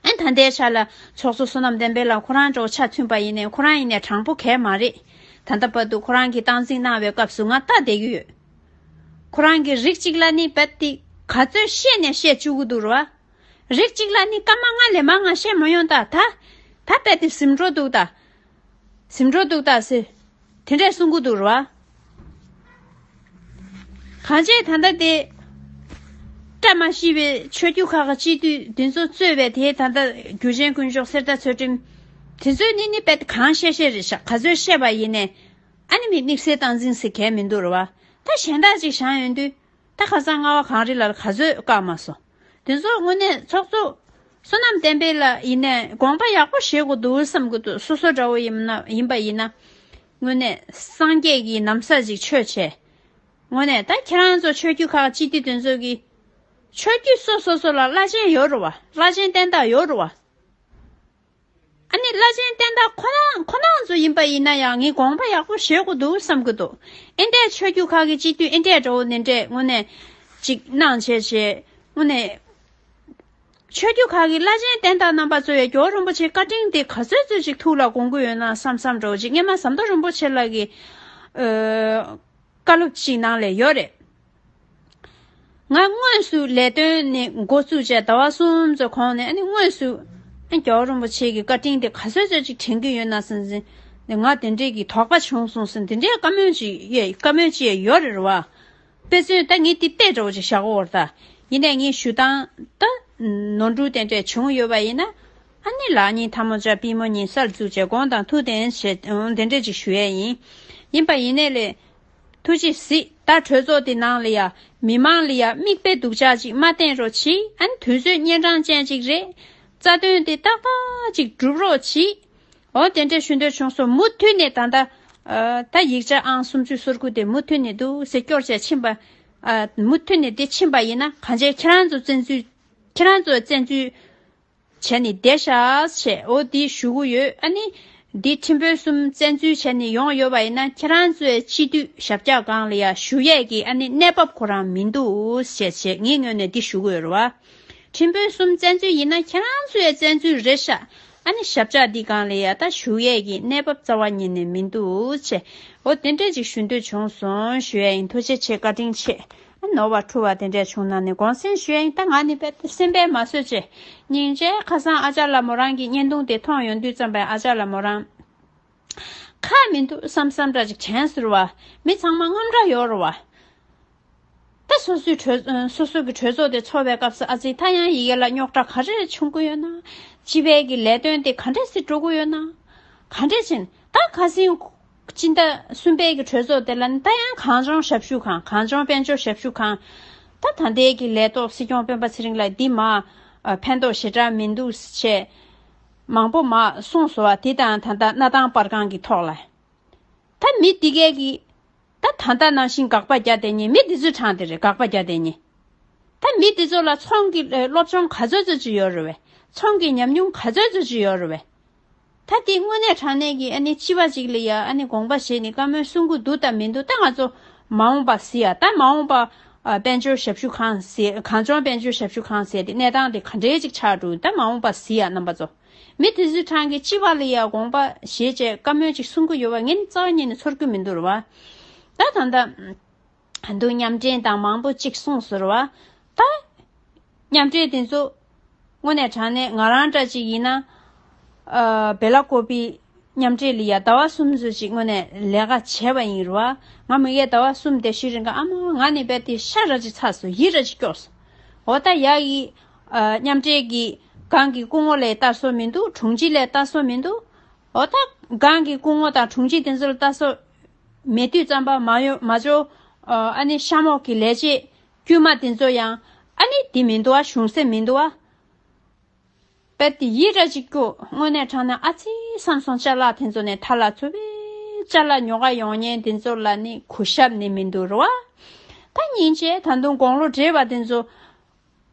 ཨ་ད་ལྟའི་ཆ་ལ་ཚོགས་གཙོ་བསོད་ནམས་བསྟན་འཕེལ་ལགས་ཁོ་རང་འདྲ་བོ་ཆ་མཐུན་པ་ཡིན་ནའི་ཁོ་རང་ཡིན་ནའི་དྲང་པོ་གང་ཡང་མ་རེད། ད་ལྟ་བར་དུ་ཁོ་རང་གིས་སྟངས་འཛིན་གནང་བའི་སྐབས་སུ་ང་ལྟ་བསྡད་ཀྱི་ཡོད། ཁོ་རང་གིས་རིགས་གཅིག་ལ་ནི་རྦད་དེ་ག་ཚོད་བཤད་ནས་བཤད་བཅུག་གི་འདུག་རེད་བ། རིགས་གཅིག་ལ་ནི་སྐར་མ་ལྔ་ལས་མང་ང་བཤད་མ་ཡོང་ད། ད་ ད་རྦད་དེ་ཟིན་འགྲོ་འདུག་ད། ཟིན་འགྲོ་འདུག་ད་ཟེར། དེ་འདྲས་གསུང་གི་འདུག་རེད་བ། གང་བྱས་ད་ལྟ་དེ། བཀྲ་མ་ཤིས་པའི་ཆོས་བརྒྱུད་ཁག་གི་སྤྱི་འཐུས་དེ་ཚོ་གཙོས་པའི་དེ་ད་ལྟ་རྒྱུ་ཆེན་དཀོན་མཆོག་གསེར་རྟ་ཚུལ་ཁྲིམས། དེ་ཚོས་ནི་ནི་རྦད་དེ་གང་བཤད་བཤད་རེད་ཤག་ག་ཚོད་བཤད་པ་ཡིན་ནའི། ཨ་ནི་མི་དམིགས་བསལ་སྟངས་འཛིན་ཟེར་གང་མི་འདུག་རེད་བ། ད་གཞན་དག་ཅིག་བཞག་ཡོང་དུས། ད་ཁ་སང་རྔ་བ་གངས་རི་ལགས་ལ་ག་ཚོད་བཀག་མ་སོང་། དེ་ཚོ་དངོས་གནས་ཚོགས་གཙོ་བསོད་ནམས་བསྟན་འཕེལ་ལགས་ཡིན་ནའི་དགོངས་པ་ཡག་པོ་བཞེས་དགོས་འདུག་བསམ་གྱི་འདུག་སོ་སོ་འདྲ་བོ་ཡིན་ན་ཡིན་པ་ཡིན་ན། དངོས་གནས་སངས་རྒྱས་ཀྱི་ན་བཟའ་ཅིག་མཆོད་བྱས། དངོས་གནས་ད་ཁྱེད་རང་ཚོ་ཆོས་བརྒྱུད་ཁག་སྤྱི་འཐུས་དེ་ཚོ་གིས། ཆོས་བརྒྱུད་སོ་སོ་སོ་ལ་བླ་ཆེན་ཡོད་རེད་བ། བླ་ཆེན་བསྟེན་སྟངས་ཡོད་རེད་བ། ཨ་ནི་བླ་ཆེན་བསྟེན་སྟངས་ཁོ་རང་ཁོ་རང་ཚོ་ཡིན་པ་ཡིན་ན་ཡང་ངས་དགོངས་པ་ཡག་པོ་བཞེས་དགོས་འདུག་བསམ་གྱི་འདུག་ཨེ་འདྲས་ཆོས་བརྒྱུད་ཁག་གི་སྤྱི་འཐུས་ཨེ་འདྲས་འགྲོ་འོ་ནི་འདྲས་དངོས་གནས་ཅིག་གནང་བྱས་བྱས་དངོས་གནས། ཆོས་བརྒྱུད་ཁག་གི་བླ་ཆེན་བསྟེན་སྟངས་རྣམ་པ་ཚོ་ཡང་རྒྱལ་བ་རིན་པོ་ཆེའི་བཀའ་དྲིན་དེ་ག་ཚོད་ཚོད་ཅིག་ཐུགས་ལ་དགོངས་ཀྱི་ཡོད་ན་བསམ་བསམ་འགྲོ་ཅིག་སྔོན་མ་ཟམ་གདོང་རིན་པོ་ཆེ་ལགས་ཀྱི། ཨ། བཀའ་སློབ་ཅིག་ནང་ལ་ཡོད་རེད། ང་དངོས་སུ་ལས་དོན་ནི་འགོ་བཙུགས་བྱས་ཟླ་བ་གསུམ་ཙམ་གོང་ནས་ཨ་ནི་དངོས་སུ་ཨ་རྒྱལ་བ་རིན་པོ་ཆེ་གི་བཀའ་དྲིན་དེ་ག་ཚོད་ཚོད་ཅིག་དྲན་གྱི་ཡོད་ན་ཟིན་ཟིན་ནས་ང་དེ་འདྲས་ཀྱི་དོགས་པ་བྱུང་སོང་ཟིན་དེ་འདྲས་བཀའ་མོལ་ཅིག་ཡོད་བཀའ་མོལ་ཅིག་ཡོད་རེད་བ། དཔེ་མཚོན་ད་ངས་དེ་དཔེ་འདྲ་བོ་ཅིག་བཞག་གོ་བར་ད། ཡིན་ནའི་ངས་ཞུ་སྟངས་ད་ནོར་འཁྲུལ་དེ་འདྲས་བྱུང་ཡོད་པ་ཡིན་ན། ཨ་ནི་ལགས་གཉིས་ཐལ་མོ་སྦྱར་པུས་མོ་གཉིས་སར་བཙུགས་བྱས་དགོངས་དང་ཐུགས་བདེན་བྱས་དེ་འདྲས་ཅིག་ཞུ་ཡས་ཡིན། ཡིན་པ་ཡིན་ནའི་ལས། ཐུགས་རྗེ་གཟིགས། ད་གྲོས་ཚོགས་དེ་ནང་ལ་ཡ། མི་མང་ལ་ཡ་མིག་དཔེ་སྡུག་ཅག་ཅིག་མ་བསྟན་རོགས་གྱིས། ཨ་ནི་དུས་ཚོད་གཉན་འཕྲང་ཅན་ཅིག་རེད། རྩ་དོན་དེ་ཏག་ཏག་ཅིག་སྒྲུབ་རོགས་གྱིས། འོ་དེ་འདྲ་ཞུ་འདོད་བྱུང་སོང་། མུ་མཐུད་ནས་ད་ལྟ། ཨ། ད་ཡིག་ཆ་ཨང་སུམ་ཅུ་སོ་དགུ་དེ་མུ་མཐུད་ནས་འདུག་ཟེར་སྐྱོར་བྱས་ཕྱིན་པ། ཨ། མུ་མཐུད་ནས་དེ་ཕྱིན་པ་ཡིན་ན་གང་བྱས་ཁྱེད་རང་ཚོ་བཙན་འཛུལ། ཁྱེད་རང་ཚོ་བཙན་འཛུལ། བྱས་ནས་བསྡད་ཤག་བྱས། འོ་འདི་ཞུ་གི་ཡོད། ཨ་ནི། འདི་ཁྲིམས་དཔོན་གསུམ་བཙན་འཛུལ་བྱས་ནས་ཡོང་ཡོད་པ་ཡིན་ན་ཁྱེད་རང་ཚོའི་སྤྱི་འཐུས་ཞབས་བཀྱག་སྒང་ལ་ཡ་བཞུགས་ཡས་ཀྱི་ཨ་ནི་གནས་བབ་ཁོ་རང་མི་འདུག་ཞེས་བྱས་ངའི་ངོས་ནས་འདི་ཞུ་གི་ཡོད་རེད་བ། ཁྲིམས་དཔོན་གསུམ་བཙན་འཛུལ་ཡིན་ན་ཁྱེད་རང་ཚོའི་བཙན་འཛུལ་རེད་ཤག་ཨ་ནི་ཞབས་བཀྱག་འདི་སྒང་ལ་ཡ་ད་བཞུགས་ཡས་ཀྱི་གནས་བབ་རྩ་བ་ཉིད་ནས་མི་འདུག་བྱས། འོ་དེ་འདྲས་ཅིག་ཞུ་འདོད་བྱུང་སོང་ཞུ་ཡ་ཡིན། ཐུགས་རྗེ་ཆེ། བཀའ་དྲིན་ཆེ། ནོར་བ་འཁྲུལ་བ་དེ་འདྲས་བྱུང་ན་ནི་དགོངས་སེལ་ཞུ་ཡ་ཡིན། ད་ང་ནི་དཔེ་སེམས་པས་མ་བཟོད་ཅེས་སྙིང་རྗེ། ཁ་སང་ཨ་ཅག་ལ་མོ་རང་གི་བརྙན་ཐུང་དེ་མཐོང་ཡོང་དུས་ཙམ་པས་ཨ་ཅག་ལ་མོ་རང་ཁག་མི་འདུག་བསམ་བསམ་འདྲ་ཅིག་དྲན་ཟེར་བ། མི་ཚང་མ་དངངས་སྐྲག་ཡོད་རེད་བ། ད་སོ་སོའི་གྲོས་སོ་སོ་གི་གྲོས་ཚོགས་དེ་ཚོགས་པའི་སྐབས་སུ་ཨ་ཙི་ད་ཡང་ཡི་གེ་ལ་རྙོག་དྲ་ག་རེ་བྱུང་གི་ཡོད་ན། སྤྱི་པའི་གི་ལས་དོན་དེ་ག་འདྲས་སེ་འགྲོ་གི་ཡོད་ན། ག་འདྲས་ཕྱིན་ད་ཁ་སང་། སྤྱི་ཟླ་གསུམ་པའི་གི་གྲོས་ཚོགས་དེ་ལ་ནི་ད་ཡང་གངས་ལྗོངས་ཞབས་ཞུ་ཁང་། གངས་ལྗོངས་དཔལ་འབྱོར་ཞབས་ཞུ་ཁང་། ད་ད་ལྟའི་གི་ལས་ཐོག་སྲིད་སྐྱོང་སྤེན་པ་ཚེ་རིང་ལགས་འདི་མ་ཨ་ཕན་ཐོགས་ཞེ་དྲག་མི་འདུག་ཅེས་མང་པོ་མ་གསུངས་སོང་བ། དེ་དང་ད་ལྟ་གནའ་ཐང་པར་ཁང་གི་ཐོག་ལ་ད་མི་འདི་གས་ཀྱི་ད་ད་ལྟ་ནང་བཞིན་དགག་པ་རྒྱག་བསྡད་མཁན་མི་འདི་ཚོའི་གྲངས་དེ་རེད། དགག་པ་རྒྱག་བསྡད་མཁན། ད་མི་དེ་ཚོ་ལ་ཚོང་གི་ཨ་སློབ་སྦྱོང་ག་ཚོད་ཚོད་ཅིག་ཡོད་རེད་བས། ཚོང་གི་ཉམས་མྱོང་ག་ཚོད་ཚོད་ཅིག་ཡོད་རེད་བས། ད་དེ་དངོས་གནས་དྲང་གནས་ཀྱི་ཨ་ནི་སྤྱི་པ་ཅིག་ལ་ཡ་ཨ་ནི་དགོངས་པ་བཞེས་ནས་བཀའ་མོལ་གསུང་གི་འདུག་དང་མི་འདུག་ད་ང་ཚོ་མ་འོངས་པ་གཟིགས་ཡ། ད་མ་འོངས་པ་ཨ་དཔལ་འབྱོར་ཞབས་ཞུ་ཁང་ཟེར། གངས་ལྗོངས་དཔལ་འབྱོར་ཞབས་ཞུ་ཁང་ཟེར་དེ་གནས་སྟངས་དེ་ག་འདྲའི་ཅིག་ཆགས་འགྲོ། ད་མ་འོངས་པ་གཟིགས་ཡ་རྣམ་པ་ཚོ། མི་དེ་ཚོའི་གྲངས་ཀྱི་སྤྱི་པ་ལ་ཡ་དགོངས་པ་བཞེས་བྱས་བཀའ་མོལ་ཅིག་གསུང་གི་ཡོད་པ་ངས་ནི་རྩ་བ་ཉིད་ནས་ཚོར་གི་མི་འདུག་རེད་བ། ད་ད་ལྟ། འདུག་མཉམ་འབྲེལ་དང་མང་པོ་གཅིག་གསུངས་ཟེར་བ། ད། མཉམ་འབྲེལ་དེ་ཚོ། དངོས་གནས་དྲང་གནས་ང་རང་འདྲ་གཅིག་ཡིན་ན། ཨ། བེ་ལ་ཀོ་པི་མཉམ་འབྲེལ་ལ་ཡ་ཟླ་བ་གསུམ་ཙམ་ཅིག་དངོས་གནས་ལས་ཀ་བྱས་པ་ཡིན་རུང་། ང་མི་ཡས་ཟླ་བ་གསུམ་དེ་ཤི་རིང་ག་ཨ་མ་ང་ནི་རྦད་དེ་ཤ་ར་ཅིག་ཚ་སོང་། ཡིད་ར་ཅིག་སྐྱོ་སོང་། འོ་ད་ཡ་ཡི། ཨ། མཉམ་འབྲེལ་གྱི་སྒང་གི་སྐུ་ངོ་ལ་ལྟ་སྲོལ་མི་འདུག་དྲུང་ཆེ་ལ་ལྟ་སྲོལ་མི་འདུག་འོ་ད་སྒང་གི་སྐུ་ངོ་དང་དྲུང་ཆེ་དེ་ཚོ་ལ་ལྟ་སྲོལ། མེད་དུས་ཙམ་པ་མ་ཡོང་མ་འཇོག་ཨ་ནི་གཤམ་འོག་གི་ལས་བྱེད་དཀྱུས་མ་དེ་ཚོ་ཡང་ཨ་ནི་དེ་མི་འདུག་ཨ། གཞུང་སེམས་མི་འདུག་ཨ། དཔེ་དེ་ཡིད་ར་ཅིག་སྐྱོ། དངོས་གནས་དྲང་གནས་ཨ་ཙི་བསམ་སོང་། ཅ་ལག་དེ་ཚོ་ནས་ཐར་ལ་ཚུར་བའི་ཅ་ལག་ཉོ་ག་ཡོང་མཁན་དེ་ཚོ་ལ་ནི་གུས་ཞབས་ནི་མི་འདུག་རེད་བ། ད་སྙིང་རྗེ། ད་དུང་དགུང་ལོ་བགྲེས་པ་དེ་ཚོ།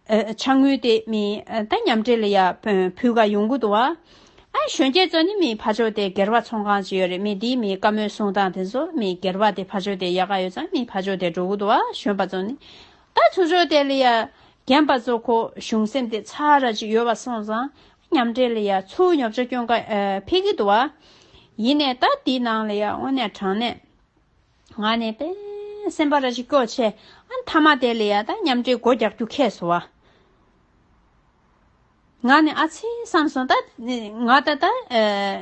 ཨ། ཕྱག་དངུལ་དེ་མི་ཨ་ད་མཉམ་འབྲེལ་ལ་ཡ་ཕུལ་ག་ཡོང་གི་འདུག་བ། ཨ། གཞོན་སྐྱེས་ཚོ་ནི་མི་ཕར་ཕྱོགས་དེ་སྒེར་པ་ཚོང་ཁང་ཅིག་ཡོད་རེད། མི་དེའི་མི་བཀའ་མོལ་གསུང་སྟངས་དེ་ཚོ་མི་སྒེར་པ་དེ་ཕར་ཕྱོགས་དེ་ཡག་ག་ཡོད་ཙང་མི་ཕར་ཕྱོགས་དེ་འགྲོ་གི་འདུག་བ། གཞོན་པ་ཚོ་ནི། ད་ཚུར་ཕྱོགས་དེ་ལ་ཡ་རྒན་པ་ཚོ་ཁོ་གཞུང་སེམས་དེ་ཚ་ར་ཅིག་ཡོད་པ་སོང་ཙང་མཉམ་འབྲེལ་ལ་ཡ་ཚུར་ཉོ་ཆ་སྐྱོན་ག་ཨ་ཕེབས་ཀྱི་འདུག་བ། ཡིན་ནའི་ད་དེའི་ནང་ལ་ཡ་དངོས་གནས་དྲང་གནས། ང་ནི་དཔེ་སེམས་པ་ར་ཅིག་སྐྱོ་ཆེ། ཨ་མཐའ་མ་དེ་ལ་ཡ་ད་མཉམ་འབྲེལ་སྒོ་རྒྱག་རྒྱུ་ཁེལ་སོང་བ། ང་ནི་ཨ་ཙི་བསམ་སོང་། ད་ང་ད་ད་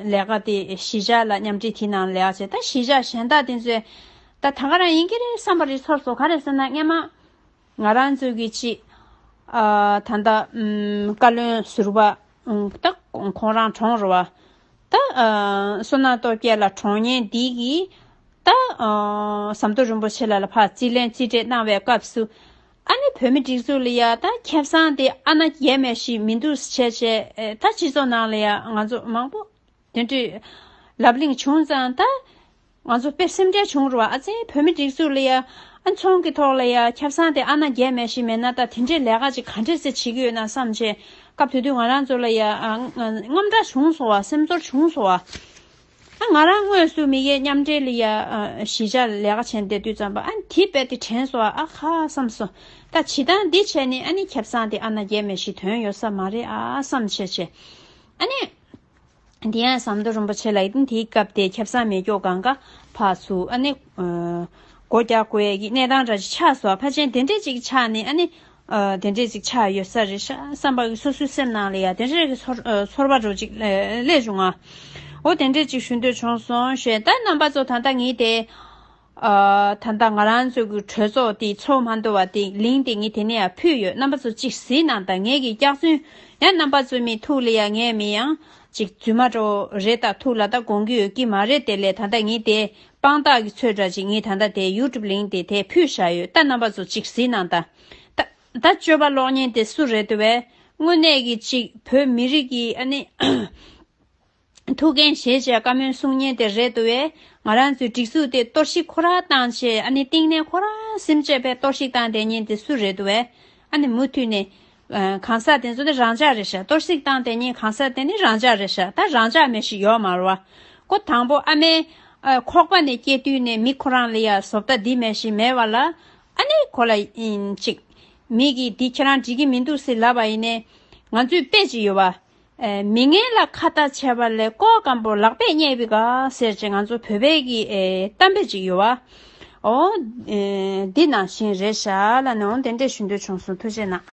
ལས་ཀ་དེ་གཞིས་ཆགས་ལ་མཉམ་འབྲེལ་དེ་ནང་ལས་ཀ་བྱས། ད་གཞིས་ཆགས་གཞན་དག་དེ་ཚོས་ད་ད་ག་རང་ཡིན་གྱི་རེད་བསམ་པ་རེད་ཚོར་སོང་། ག་རེ་ཟེར་ན་སྔན་མ་ང་རང་ཚོ་གི་ཅིག་ཨ་ད་ད་ཨམ་བཀའ་བློན་ཟུར་པ་ཨམ་ད་ཁོང་རང་གྲོངས་རེད་བ། ད་ཨ་བསོད་ནམས་སྟོབས་རྒྱལ་ལགས་གྲོངས་ཉེན་འདི་གི་ད་ཨ་ཟམ་གདོང་རིན་པོ་ཆེ་ལགས་ལ་ཕར་རྩིས་ལེན་རྩིས་སྤྲད་གནང་བའི་སྐབས་སུ། ཨ་ནི་བོད་མི་སྒྲིག་འཛུགས་ལ་ཡ་ད་ཁེ་བཟང་དེ་ཨ་ན་རྒྱས་མེད་ཞིག་མི་འདུག་བྱས་བྱས། ཨེ་ད་སྤྱི་ཚོགས་ནང་ལ་ཡ་ང་ཚོ་མང་པོ་དེ་འདྲའི་ལབ་གླེང་བྱུང་ཙང་། ད་ང་ཚོ་དཔེ་སེམས་ཁྲལ་བྱུང་རེད་བ། ཨ་ཙི་བོད་མི་སྒྲིག་འཛུགས་ལ་ཡ་ཨ་ཚོང་གི་ཐོག་ལ་ཡ་ཁེ་བཟང་དེ་ཨ་ན་རྒྱས་མེད་ཞིག་མེད་ན། ད་དེ་འདྲའི་ལས་ཀ་ཅིག་ག་འདྲས་སེ་བྱེད་ཀྱི་ཡོད་ན་བསམ་བྱས། སྐབས་དེ་དུས་ང་རང་ཚོ་ལ་ཡ་ཨ་དངངས་སྐྲག་བྱུང་སོང་བ། སེམས་ཚོར་བྱུང་སོང་བ། ཨ་ང་རང་དངོས་སུ་མི་ཡས་མཉམ་འབྲེལ་ལ་ཡ་ཨ་གཞིས་ཆགས་ལས་ཀ་བྱས་བསྡད་དུས་ཙམ་པ། ཨ་དེ་རྦད་དེ་དྲན་སོང་། ཨ་ཨ་ཁ་བསམ་སོང་། ད་བྱེད་སྟངས་འདི་བྱས་ནས་ཨ་ནི་ཁེ་བཟང་དེ་ཨ་ན་རྒྱས་མེད་ཞིག་ཐོན་ཡོད་ས་མ་རེད་ཨ་བསམ་བྱས་བྱས། ཨ་ནི་དེ་ཡང་ཟམ་གདོང་རིན་པོ་ཆེ་ལགས་ཡིན་དེའི་སྐབས་དེ་ཁེ་བཟང་མེད་སྐྱོ་གང་ག་ཕར་ཚུར་ཨ་ནི་ཨ་སྒོ་རྒྱག་དགོས་ཡས་ཀྱི་གནས་སྟངས་འདྲ་ཅིག་ཆགས་སོང་། ཕལ་ཆེར་དེ་འདྲས་ཅིག་ཆགས་ནས་ཨ་ནི། ཨ་དེ་འདྲས་ཅིག་ཆགས་ཡོད་ས་རེད་ཤག་བསམ་པ་གི་སོ་སོའི་སེམས་ནང་ལ་ཡ་དེ་འདྲས་ཀྱི་ཚོར་ཨ་ཚོར་བ་འདྲ་ཅིག་སླེབས་བྱུང་ང་། འོ་དེ་འདྲས་ཅིག་ཞུ་འདོད་བྱུང་སོང་ཞེས། ད་རྣམ་པ་ཚོ་ད་ལྟ་ངས་དེ་ཨ་ད་ལྟ་ང་རང་ཚོ་གི་གྲོས་ཚོགས་དེ་ཚོགས་མ་འདུག་བ། དེ་ལིང་དེ་ངས་དེ་ནས་ཡ་ཕུལ་ཡོད། རྣམ་པ་ཚོ་ཅིག་གཟིགས་གནང་དང་། ངས་ཀྱི་སྐྱག་རྫུན་ཡང་རྣམ་པ་ཚོ་མི་ཐུགས་ལ་ཡ་ངས་མི་ཡང་ཅིག་རྫུན་མ་འདྲ་རེད། ད་ཐུགས་ལ་ད་དགོངས་ཀྱི་ཡོད་ཀྱི་མ་རེད། དེ་ལས་ད་ལྟ་ངས་དེ་དཔང་རྟགས་ཀྱི་ཚོད་འདྲ་ཅིག་ངས་ད་ལྟ་དེ་ཡུ་ཊུབ་ལིང་དེ་དེ་ཕུལ་བཞག་ཡོད། ད་རྣམ་པ་ཚོ་ཅིག་གཟིགས་གནང་དང་། ད་ད་སྤྱོད་པ་ཀློག་མཁན་དེ་སུ་རེད་འདུག་བས། དངོས་གནས་ཀྱི་ཅིག་བོད་མི་རིགས་ཀྱི་ཨ་ནི་ཐུགས་འགན་བཞེས་བྱས་བཀའ་མོལ་གསུང་མཁན་དེ་རེད་འདུག་བས། ང་རང་ཚོའི་སྒྲིག་འཛུགས་དེ་གཏོར་བཤིག་ཁོ་རང་བཏང་བྱས། ཨ་ནི་བཏིང་གནས་ཁོ་རང་སེམས་ཅན་པའི་གཏོར་བཤིག་བཏང་བསྡད་མཁན་དེ་སུ་རེད་འདུག་བས། ཨ་ནི་མུ་མཐུད་ནས་ཨ་གང་ཟག་དེ་ཚོ་དེ་རང་འཇགས་རེད་ཤག་གཏོར་བཤིག་བཏང་བསྡད་མཁན་གང་ཟག་དེ་ནི་རང་འཇགས་རེད་ཤག་ད་རང་འཇགས་མེད་ཞིག་ཡོད་མ་རེད་བ། ཁོ་དང་པོ་ཨ་མའི་ཨ་ཁོག་པ་ནས་སྐྱེས་དུས་ནས་མི་ཁོ་རང་ལ་ཡ་བཟོ་ལྟ་འདི་མེད་ཞིག་མེད་བ་ལ། ཨ་ནི་ཁོ་ལ་ཨིན་ཅིག་མི་གིས་འདི་ཁྱེད་རང་འགྲིག་གི་མི་འདུག་ཟེར་ལབ་པ་ཡིན་ནའི། ང་ཚོས་དཔེ་ཅིག་ཡོད་བ། ཨེ་མི་ངན་ལ་ཁ་ཏ་བྱས་པ་ལས་ཀོ་སྐམ་པོ་ལག་པས་བརྙས་པའི་དགའ་ཟེར་ཅིག་ང་ཚོ་བོད་པའི་གི་ཨེ་གཏམ་དཔེ་ཅིག་ཡོད་བ། འོ་ཨེ་འདི་ནང་བཞིན་རེད་ཤག་ལབ་ནས། འོ་དེ་འདྲས་ཞུ་འདོད་བྱུང་སོང་། ཐུགས་རྗེ་གནང་།